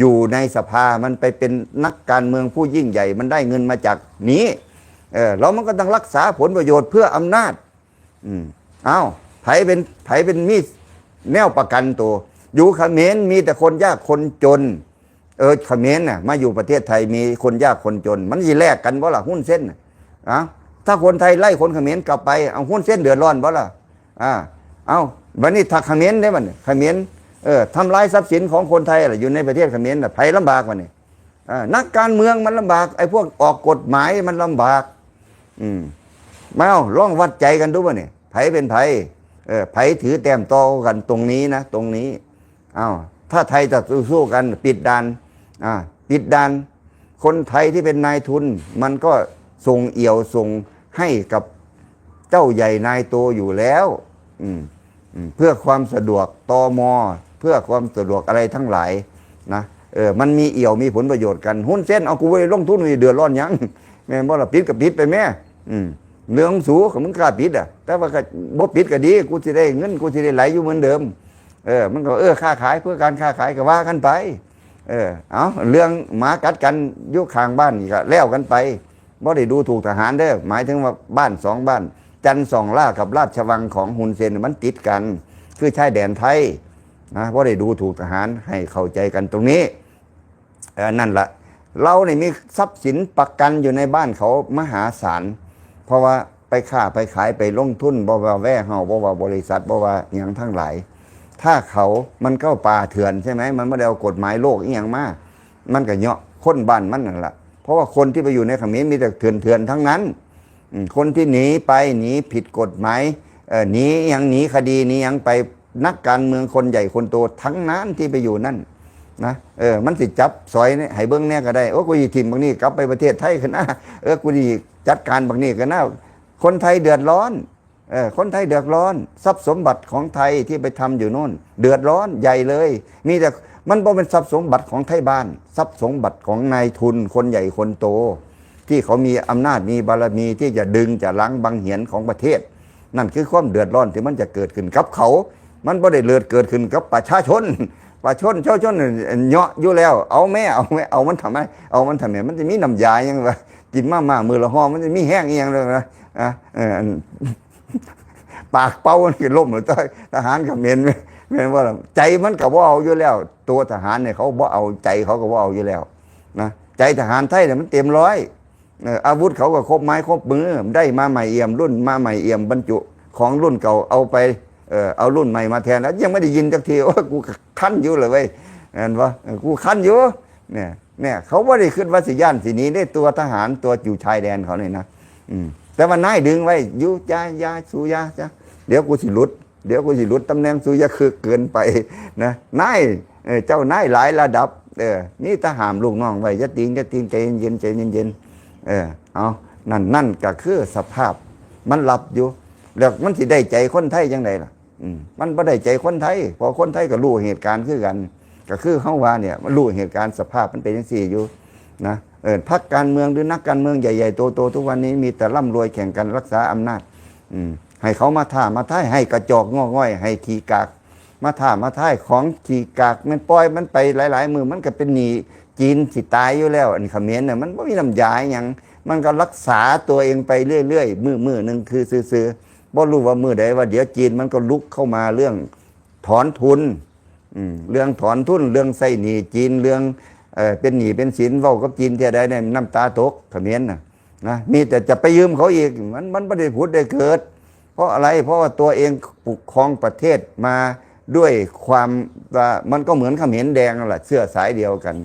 ຢູ່ໃນສະພາ ມັນໄປເປັນນັກການເມືອງຜູ້ຍິ່ງໃຫຍ່ ມັນໄດ້ເງິນມາຈາກນີ້ ເອີ ແລ້ວມັນກໍຕ້ອງລັກສາຜົນປະໂຫຍດເພື່ອອຳນາດ. ອືມ ເອົ້າ ໃຜເປັນ ໃຜເປັນມີແນວປະກັນໂຕ? ຢູ່ຂະເໝນມີແຕ່ຄົນຍາກຄົນຈົນ. ເອີ ຂະເໝນນະ ມາຢູ່ປະເທດໄທມີຄົນຍາກຄົນຈົນ ມັນຊິແລກກັນບໍ່ລະ? ຮຸນເຊັນນະ ເອົ້າ ຖ້າຄົນໄທໄລ່ຄົນຂະເໝນກັບໄປ ເອົາ ຮຸນເຊັນເດືອດຮ້ອນບໍ່ລະ? ອາ ເອົ້າ ບັດນີ້ຖ້າຂະເໝນເດ້ ບັດນີ້ຂະເໝນ ເອີ ທຳລາຍຊັບສິນຂອງຄົນໄທລະ ຢູ່ໃນປະເທດຂະເໝນລະ ໃຜລຳບາກບັດນີ້? ເອີ ນັກການເມືອງມັນລຳບາກ ໄອ້ພວກອອກກົດໝາຍມັນລຳບາກ. ອືມ ມາເອົາ ລອງວັດໃຈກັນດູບັດນີ້ ໃຜເປັນໃຜ? ເອີ ໃຜຖືແຕ້ມຕໍ່ກັນ? ຕົງນີ້ນະ ຕົງນີ້. ເອົ້າ ຖ້າໄທຈະສູ້ກັນ ປິດດ່ານ ອາ ປິດດ່ານ ຄົນໄທທີ່ເປັນນາຍທຶນ ມັນກໍສົ່ງອ່ຽວສົ່ງໃຫ້ກັບເຈົ້າໃຫຍ່ນາຍໂຕຢູ່ແລ້ວ ອືມ ອືມ ເພື່ອຄວາມສະດວກ ຕມ ເພື່ອຄວາມສະດວກອະໄລທັງຫຼາຍນະ. ເອີ ມັນມີອ່ຽວມີຜົນປະໂຫຍດກັນ. ຮຸນເຊັນ ເອົາ ກູບໍ່ໄດ້ລົງທຶນ ເດືອດຮ້ອນຫຍັງ? ແມ່ນບໍ່ລະ? ປິດກໍປິດໄປແມ້. ອືມ ເລື່ອງຂອງສູ ຄັນມຶງກ້າປິດອະ ແຕ່ວ່າກໍບໍ່ປິດກໍດີ ກູຊິໄດ້ເງິນ ກູຊິໄດ້ໄຫຼຢູ່ເໝືອນເດີມ. ເອີ ມັນກໍ ເອີ ຄ້າຂາຍ ເພື່ອການຄ້າຂາຍກໍວ່າກັນໄປ. ເອີ ເອົາ ເລື່ອງໝາກັດກັນຢູ່ຂ້າງບ້ານນີ້ກໍແລ້ວກັນໄປ. ບໍ່ໄດ້ດູຖູກທະຫານເດີ ໝາຍເຖິງວ່າບ້ານສອງບ້ານ ຈັນສອງຫຼ້າກັບລາຊະວັງຂອງຮຸນເຊັນ ມັນຕິດກັນ ຄືຊາຍແດນໄທນະ. ບໍ່ໄດ້ດູຖູກທະຫານ ໃຫ້ເຂົ້າໃຈກັນຕົງນີ້. ເອີ ນັ້ນລະ ລາວນີ້ມີຊັບສິນປະກັນຢູ່ໃນບ້ານເຂົາມະຫາສານ ເພາະວ່າໄປຄ້າໄປຂາຍ ໄປລົງທຶນ ບໍ່ວ່າ warehouse ບໍ່ວ່າບໍລິສັດ ບໍ່ວ່າຫຍັງທັງຫຼາຍ ຖ້າເຂົາ ມັນເຂົ້າປ່າເຖື່ອນໃຊ່ໄໝ? ມັນບໍ່ໄດ້ເອົາກົດໝາຍໂລກອີ່ຫຍັງມາ ມັນກໍເຍາະຄົນບ້ານມັນນັ້ນລະ. ເພາະວ່າຄົນທີ່ໄປຢູ່ໃນຂະເໝນມີແຕ່ເຖື່ອນໆ ທັງນັ້ນ. ອືມ ຄົນທີ່ໜີໄປ ໜີຜິດກົດໝາຍ ເອີ ໜີຫຍັງ ໜີຄະດີ ໜີຫຍັງໄປ ນັກການເມືອງຄົນໃຫຍ່ຄົນໂຕທັງນັ້ນທີ່ໄປຢູ່ນັ້ນນະ. ເອີ ມັນຊິຈັບສອຍໃຫ້ເບິ່ງແດ່ກໍໄດ້. ໂອ້ ກູຊິຖິ້ມບັກນີ້ກັບໄປປະເທດໄທຄືນນະ. ເອີ ກູຊິຈັດການບັກນີ້ຄືນນະ. ຄົນໄທເດືອດຮ້ອນ. ເອີ ຄົນໄທເດືອດຮ້ອນ. ຊັບສົມບັດຂອງໄທທີ່ໄປທຳຢູ່ໂນ້ນ ເດືອດຮ້ອນໃຫຍ່ເລີຍ. ມີແຕ່ ມັນບໍ່ແມ່ນຊັບສົມບັດຂອງໄທບ້ານ, ຊັບສົມບັດຂອງນາຍທຶນຄົນໃຫຍ່ຄົນໂຕ ທີ່ເຂົາມີອຳນາດມີບາລະມີທີ່ຈະດຶງຈະລັງບັງຫຽນຂອງປະເທດ. ນັ້ນຄືຄວາມເດືອດຮ້ອນທີ່ມັນຈະເກີດຂຶ້ນກັບເຂົາ, ມັນບໍ່ໄດ້ເລີດເກີດຂຶ້ນກັບປະຊາຊົນ. ປະຊາຊົນ ຊາວຊົນເຍາະຢູ່ແລ້ວ, ເອົາແມ້ ເອົາແມ້ ເອົາມັນທຳໄມ ເອົາມັນທຳໄມ? ມັນຈະມີນ້ຳຢາຫຍັງວະ? ກິນມາມ່າມື້ລະຫໍ່ ມັນຈະມີແຮງອີ່ຫຍັງເລີຍນະ? ອາ ເອີ ອັນ ປາກເປົ່າມັນກໍລົ້ມແລ້ວ ທະຫານຂະເໝນ ແມ່ນບໍ່ລະ? ໃຈມັນກໍບໍ່ເອົາຢູ່ແລ້ວ, ຕົວທະຫານນີ້ເຂົາບໍ່ເອົາ, ໃຈເຂົາກໍບໍ່ເອົາຢູ່ແລ້ວນະ. ໃຈທະຫານໄທນີ້ມັນເຕັມຮ້ອຍ. ເອີ ອາວຸດເຂົາກໍຄົບໄມ້ຄົບມື, ໄດ້ມາໃໝ່ອ່ຽມ, ລຸ້ນມາໃໝ່ອ່ຽມ, ບັນຈຸຂອງລຸ້ນເກົ່າເອົາໄປ, ເອີ ເອົາລຸ້ນໃໝ່ມາແທນ. ແລ້ວຍັງບໍ່ໄດ້ຍິນຈັກທີ, ໂອ້ຍ ກູຄັນຢູ່ລະເວີຍ, ແມ່ນບໍ່? ເອີ ກູຄັນຢູ່. ແນ່ ແນ່ ເຂົາບໍ່ໄດ້ຄິດວ່າຊິຢ້ານຊິໜີເດ້, ຕົວທະຫານ ຕົວຢູ່ຊາຍແດນເຂົານີ້ນະ. ອືມ ແຕ່ວ່ານາຍດຶງໄວ້ຢູ່, ຢ່າ ຢ່າ ສູຢ່າ ຢ່າ, ດຽວກູຊິຫຼຸດ ດຽວກູຊິຫຼຸດຕຳແໜ່ງ, ສູຢ່າຄຶກເກີນໄປນະນາຍ. ເອີ ເຈົ້ານາຍຫຼາຍລະດັບ, ເອີ ມີແຕ່ຫ້າມລູກນ້ອງໄວ້, ຢ່າຕີງ ຢ່າຕີງ, ໃຈເຢັນໆ ໃຈເຢັນໆ. ເອີ ເອົາ ນັ້ນ ນັ້ນກໍຄືສະພາບມັນລັບຢູ່. ແລ້ວມັນຊິໄດ້ໃຈຄົນໄທຈັ່ງໃດລະ? ອືມ ມັນບໍ່ໄດ້ໃຈຄົນໄທ, ເພາະຄົນໄທກໍຮູ້ເຫດການຄືກັນ, ກໍຄືເຮົາວ່ານີ້ ມັນຮູ້ເຫດການ, ສະພາບມັນເປັນຈັ່ງຊີ້ຢູ່ນະ. ເອີ ພັກການເມືອງ ຫຼື ນັກການເມືອງໃຫຍ່ໆໂຕໆ ທຸກວັນນີ້ມີແຕ່ລ່ຳລວຍແຂ່ງກັນລັກສາອຳນາດ. ອືມ ໃຫ້ເຂົາມາທ້າມາທາຍ, ໃຫ້ກະຈອກງອກງ່ອຍ, ໃຫ້ຂີ້ກາກ ມາທ້າມາທາຍຂອງຂີ້ກາກ ແມ່ນປ່ອຍມັນໄປຫຼາຍໆມື້ ມັນກໍເປັນໜີ້ຈີນຊິຕາຍຢູ່ແລ້ວ. ອັນຂະເໝນນະ ມັນບໍ່ມີນ້ຳຢາອີ່ຫຍັງ ມັນກໍລັກສາຕົວເອງໄປເລື້ອຍໆ ມື້ໆໜຶ່ງຄືຊື່ໆ ບໍ່ຮູ້ວ່າມື້ໃດວ່າດຽວຈີນມັນກໍລຸກເຂົ້າມາເລື່ອງຖອນທຶນ ອືມ ເລື່ອງຖອນທຶນ ເລື່ອງໃຊ້ໜີ້ຈີນ ເລື່ອງ ເອີ ເປັນໜີ້ເປັນສິນ ເວົ້າກັບຈີນເທື່ອໃດນີ້ນ້ຳຕາຕົກ ຂະເໝນນະ ນະ ມີແຕ່ຈະໄປຢືມເຂົາອີກ ມັນ ມັນບໍ່ໄດ້ຜຸດໄດ້ເກີດ. ເພາະອະໄລ? ເພາະວ່າຕົວເອງປົກຄອງປະເທດມາດ້ວຍຄວາມວ່າ ມັນກໍເໝືອນຂະເໝນແດງນັ້ນລະ ເຊື້ອສາຍດຽວກັນ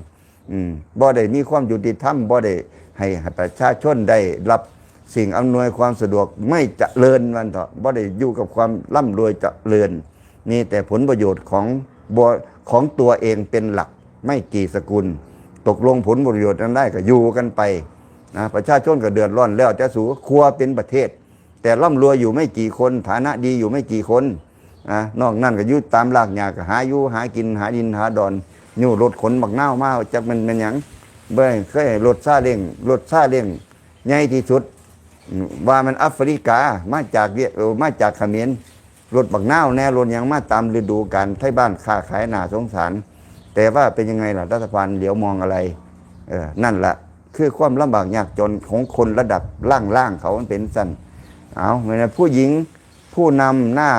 ອືມ ບໍ່ໄດ້ມີຄວາມຍຸຕິທຳ ບໍ່ໄດ້ໃຫ້ ໃຫ້ປະຊາຊົນໄດ້ຮັບສິ່ງອຳນວຍຄວາມສະດວກ ໄມ່ຈະເລີນ ວ່າຊັ້ນເຖາະ ບໍ່ໄດ້ຢູ່ກັບຄວາມລ່ຳລວຍຈະເລີນ ມີແຕ່ຜົນປະໂຫຍດຂອງ ບໍ່ ຂອງຕົວເອງເປັນຫຼັກ ໄມ່ກີ່ສະກຸນ. ຕົກລົງຜົນປະໂຫຍດອັນໃດກໍຢູ່ກັນໄປນະ ປະຊາຊົນກໍເດືອດຮ້ອນແລ້ວແຕ່ສູ ຄົວເປັນປະເທດ ແຕ່ລ່ຳລວຍຢູ່ໄມ່ກີ່ຄົນ ຖານະດີຢູ່ໄມ່ກີ່ຄົນນະ ນອກນັ້ນກໍຢູ່ຕາມລາກຫຍ້າ ກໍຫາຢູ່ຫາກິນ ຫາດິນຫາດອນ ຍູ້ລົດຂົນບັກນາວມາ ຈັກແມ່ນ ແມ່ນຫຍັງ ບໍ່ເຄີຍ ລົດຊາເລັ້ງ ລົດຊາເລັ້ງໃຫຍ່ທີ່ສຸດ ວ່າແມ່ນອາຟຣິກາ ມາຈາກຫວຽດ ເອີ ມາຈາກຂະເໝນ ລົດບັກນາວແດ່ ລົດຫຍັງມາຕາມລະດູການ ໄທບ້ານຄ້າຂາຍໜ້າສົງສານ. ແຕ່ວ່າເປັນຍັງໄງລະ ລັດຖະບານຫຼຽວມອງອະໄລ? ເອີ ນັ້ນລະ ຄືຄວາມລຳບາກຍາກຈົນຂອງຄົນລະດັບລ່າງໆ ເຂົາມັນເປັນຊັ້ນ. ເອົາ ແມ່ນຜູ້ຍິງຜູ້ນຳໜ້າ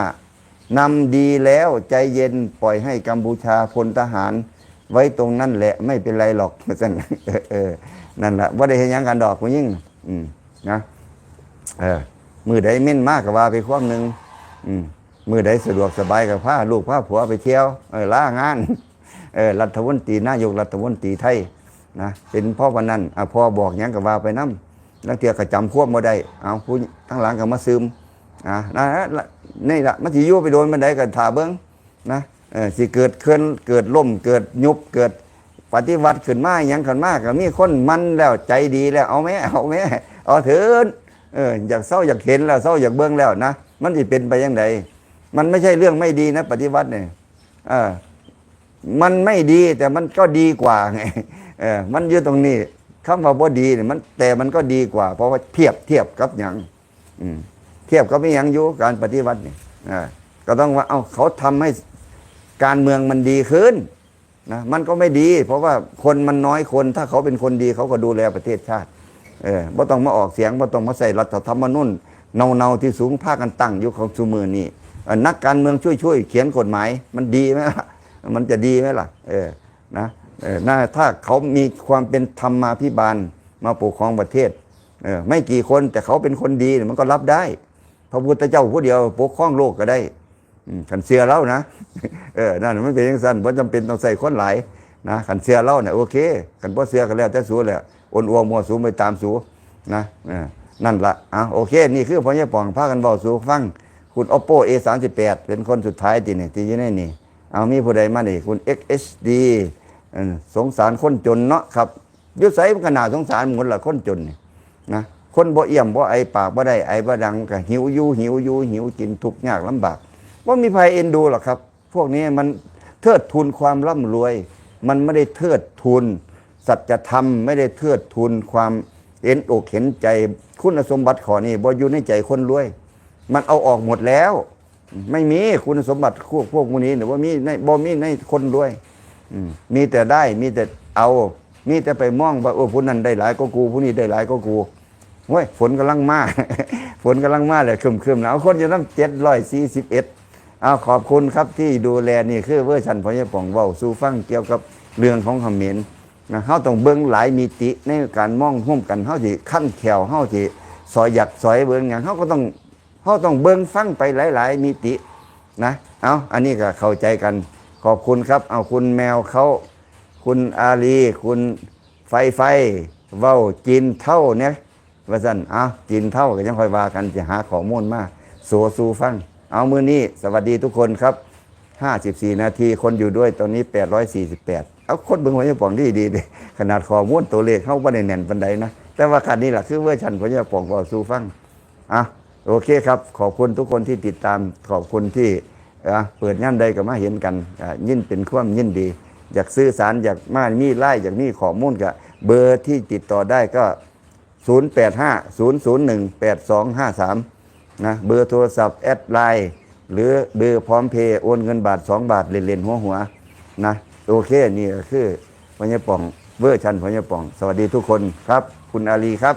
ນຳດີແລ້ວ ໃຈເຢັນ ປ່ອຍໃຫ້ກຳປູຊາ ພົນທະຫານໄວ້ຕົງນັ້ນແຫຼະ ໄມ່ເປັນໄລຫຼອກ ວ່າຊັ້ນ. ເອີ ເອີ ນັ້ນລະ ບໍ່ໄດ້ເຮັດຫຍັງກັນດອກຜູ້ຍິງ ອືມ ນະ ເອີ ມື້ໃດເມັ້ນມາກໍວ່າໄປຄວາມໜຶ່ງ ອືມ ມື້ໃດສະດວກສະບາຍກໍພາລູກພາຜົວໄປທ່ຽວ ເອີ ລາງານ ເອີ ລັດຖະມົນຕີ ນາຍົກລັດຖະມົນຕີໄທນະ ເປັນເພາະວ່ານັ້ນ ອາ ພໍ່ບອກຫຍັງກໍວ່າໄປນຳ ລາງເທື່ອກໍຈຳຄວາມບໍ່ໄດ້ ເອົາ ຜູ້ທາງຫຼັງກໍມາຊຶມ ອາ ນະ ນີ້ລະ ມັນຊິຢູ່ໄປໂດນປານໃດກໍຖ້າເບິ່ງນະ ເອີ ຊິເກີດເຄື່ອນ ເກີດລົ້ມ ເກີດຍຸບ ເກີດປະຕິວັດຂຶ້ນມາ ຫຍັງຂຶ້ນມາ ກໍມີຄົນໝັ່ນແລ້ວ ໃຈດີແລ້ວ ເອົາແມ້ ເອົາແມ້ ເອົາເທີນ ເອີ ຢາກເຊົາຢາກເຫັນແລ້ວ ເຊົາຢາກເບິ່ງແລ້ວນະ ມັນຊິເປັນໄປຈັ່ງໃດ? ມັນບໍ່ໃຊ່ເລື່ອງໄມ່ດີນະ ປະຕິວັດນີ້ ເອີ ມັນໄມ່ດີ ແຕ່ມັນກໍດີກວ່າໄງ ເອີ ມັນຢູ່ຕົງນີ້ ຄຳວ່າບໍ່ດີນີ້ ມັນ ແຕ່ມັນກໍດີກວ່າ ເພາະວ່າທຽບ ທຽບກັບຫຍັງ? ອືມ ທຽບກັບອີ່ຫຍັງຢູ່ ການປະຕິວັດນີ້ ເອີ ກໍຕ້ອງວ່າ ເອົ້າ ເຂົາທຳໃຫ້ການເມືອງມັນດີຂຶ້ນນະ ມັນກໍໄມ່ດີ ເພາະວ່າຄົນມັນນ້ອຍຄົນ ຖ້າເຂົາເປັນຄົນດີ ເຂົາກໍດູແລປະເທດຊາດ ເອີ ບໍ່ຕ້ອງມາອອກສຽງ ບໍ່ຕ້ອງມາໃຊ້ລັດຖະທຳມະນູນເນົ່າໆ ທີ່ສູງພາກັນຕັ້ງຢູ່ຂອງຊຸມື້ນີ້ ເອີ ນັກການເມືອງຊ່ວຍໆຂຽນກົດໝາຍ ມັນດີໄໝລະ? ມັນຈະດີໄໝລະ? ເອີ ນະ ເອີ ນະ ຖ້າເຂົາມີຄວາມເປັນທຳມາພິບານມາປົກຄອງປະເທດ ເອີ ໄມ່ກີ່ຄົນ ແຕ່ເຂົາເປັນຄົນດີ ມັນກໍຮັບໄດ້ ພະພຸດທະເຈົ້າຜູ້ດຽວປົກຄອງໂລກກໍໄດ້ ອືມ ຄັນເຊື່ອລາວນະ ເອີ ນັ້ນ ມັນເປັນຈັ່ງຊັ້ນ ບໍ່ຈຳເປັນຕ້ອງໃຊ້ຄົນຫຼາຍນະ ຄັນເຊື່ອລາວນະ ໂອເຄ ຄັນບໍ່ເຊື່ອກໍແລ້ວແຕ່ສູແຫຼະ ໂອນອວມມົ້ວສຸມໄປຕາມສູນະ ເອີ ນັ້ນລະ ເອົາ ໂອເຄ ນີ້ຄືພໍ່ໃຫຍ່ປອງພາກັນເວົ້າສູ່ຟັງ ຄຸນໂອໂປ ເອ ສາມສິບແປດ ເປັນຄົນສຸດທ້າຍຕິນີ້ ທີ່ຢູ່ໃນນີ້ ເອົາ ມີຜູ້ໃດມານີ້ ຄຸນ ເອັກເອັດເອັດດີ ເອີ ສົງສານຄົນຈົນເນາະ ຄັບ ຢູ່ໃສມັນກໍໜ້າສົງສານໝົດລະ ຄົນຈົນນີ້ນະ ຄົນບໍ່ອ້ຽມບໍ່ໄອ ປາກບໍ່ໄດ້ ໄອບໍ່ດັງ ກໍຫິວຢູ່ ຫິວຢູ່ ຫິວກິນ ທຸກຍາກລຳບາກ ບໍ່ມີໃຜເອັນດູຫຼອກຄັບ. ພວກນີ້ມັນເທີດທູນຄວາມລ່ຳລວຍ ມັນບໍ່ໄດ້ເທີດທູນສັດຈະທຳ ບໍ່ໄດ້ເທີດທູນຄວາມເຫັນອົກເຫັນໃຈ ຄຸນສົມບັດຂໍ້ນີ້ບໍ່ຢູ່ໃນໃຈຄົນລວຍ ມັນເອົາອອກໝົດແລ້ວ ໄມ່ມີຄຸນສົມບັດ ພວກ ພວກໝູ່ນີ້ບໍ່ມີໃນ ບໍ່ມີໃນຄົນລວຍ ອືມ ມີແຕ່ໄດ້ ມີແຕ່ເອົາ ມີແຕ່ໄປມອງວ່າ ໂອ້ ຜູ້ນັ້ນໄດ້ຫຼາຍກວ່າກູ ຜູ້ນີ້ໄດ້ຫຼາຍກວ່າກູ ໂອ້ຍ ຝົນກຳລັງມາ ຝົນກຳລັງມາແລ້ວ ຄຶ້ມໆ ແລ້ວ ເອົາ ຄົນຢູ່ນຳ ເຈັດຮ້ອຍສີ່ສິບເອັດ ເອົາ ຂອບຄຸນຄັບທີ່ດູແລ ນີ້ຄືເວີຊັນພໍ່ໃຫຍ່ປອງເວົ້າສູ່ຟັງກ່ຽວກັບເລື່ອງຂອງຂະເໝນນະ ເຮົາຕ້ອງເບິ່ງຫຼາຍມິຕິໃນການມອງຮ່ວມກັນ ເຮົາຊິຄັນແຂ້ວ ເຮົາຊິສອຍຢາກສອຍເບິ່ງຫຍັງ ເຮົາກໍຕ້ອງ ເຮົາຕ້ອງເບິ່ງຟັງໄປຫຼາຍໆມິຕິນະ ເອົາ ອັນນີ້ກໍເຂົ້າໃຈກັນ ຂອບຄຸນຄັບ ເອົາ ຄຸນແມວເຂົາ ຄຸນອາລີ ຄຸນໄຟໄຟ ເວົ້າຈີນເທົາແດ່ ວ່າຊັ້ນ ເອົາ ຈີນເທົາກໍຍັງຄ່ອຍວ່າກັນ ຊິຫາຂໍ້ມູນມາໂຊສູ່ຟັງ ເອົາ ມື້ນີ້ສະຫວັດດີທຸກຄົນຄັບ ຫ້າສິບສີ່ນາທີ ຄົນຢູ່ດ້ວຍຕອນນີ້ ແປດຮ້ອຍສີ່ສິບແປດ ເອົາ ຄົນເບິ່ງພະຍາປອງດີໆເດ້ ຂະໜາດຂໍ້ມູນຕົວເລກເຮົາບໍ່ໄດ້ແໜ້ນປານໃດນະ ແຕ່ວ່າຄັນນີ້ລະຄືເວີຊັນພະຍາປອງເວົ້າສູ່ຟັງ ອ່ະ ໂອເຄຄັບ ຂອບຄຸນທຸກຄົນທີ່ຕິດຕາມ ຂອບຄຸນທີ່ ອ່ະ ເປີດຍາມໃດກໍມາເຫັນກັນ ອ່ະ ຍິນ ເປັນຄວາມຍິນດີ ຢາກສື່ສານ ຢາກມາມີລາຍ ຢາກມີຂໍ້ມູນ ກໍເບີທີ່ຕິດຕໍ່ໄດ້ກໍ ສູນແປດຫ້າ ສູນສູນໜຶ່ງ ແປດສອງຫ້າສາມ ນະ ເບີໂທລະສັບ ແອັດໄລນ໌ ຫຼືເບີ PromptPay ໂອນເງິນບາດສອງບາດ ເລ່ນໆຫົວໆນະ. ໂອເຄ ນີ້ກໍຄືພໍ່ໃຫຍ່ປ່ອງ ເວີຊັນພໍ່ໃຫຍ່ປ່ອງ. ສະຫວັດດີທຸກຄົນຄັບ ຄຸນອາລີຄັບ.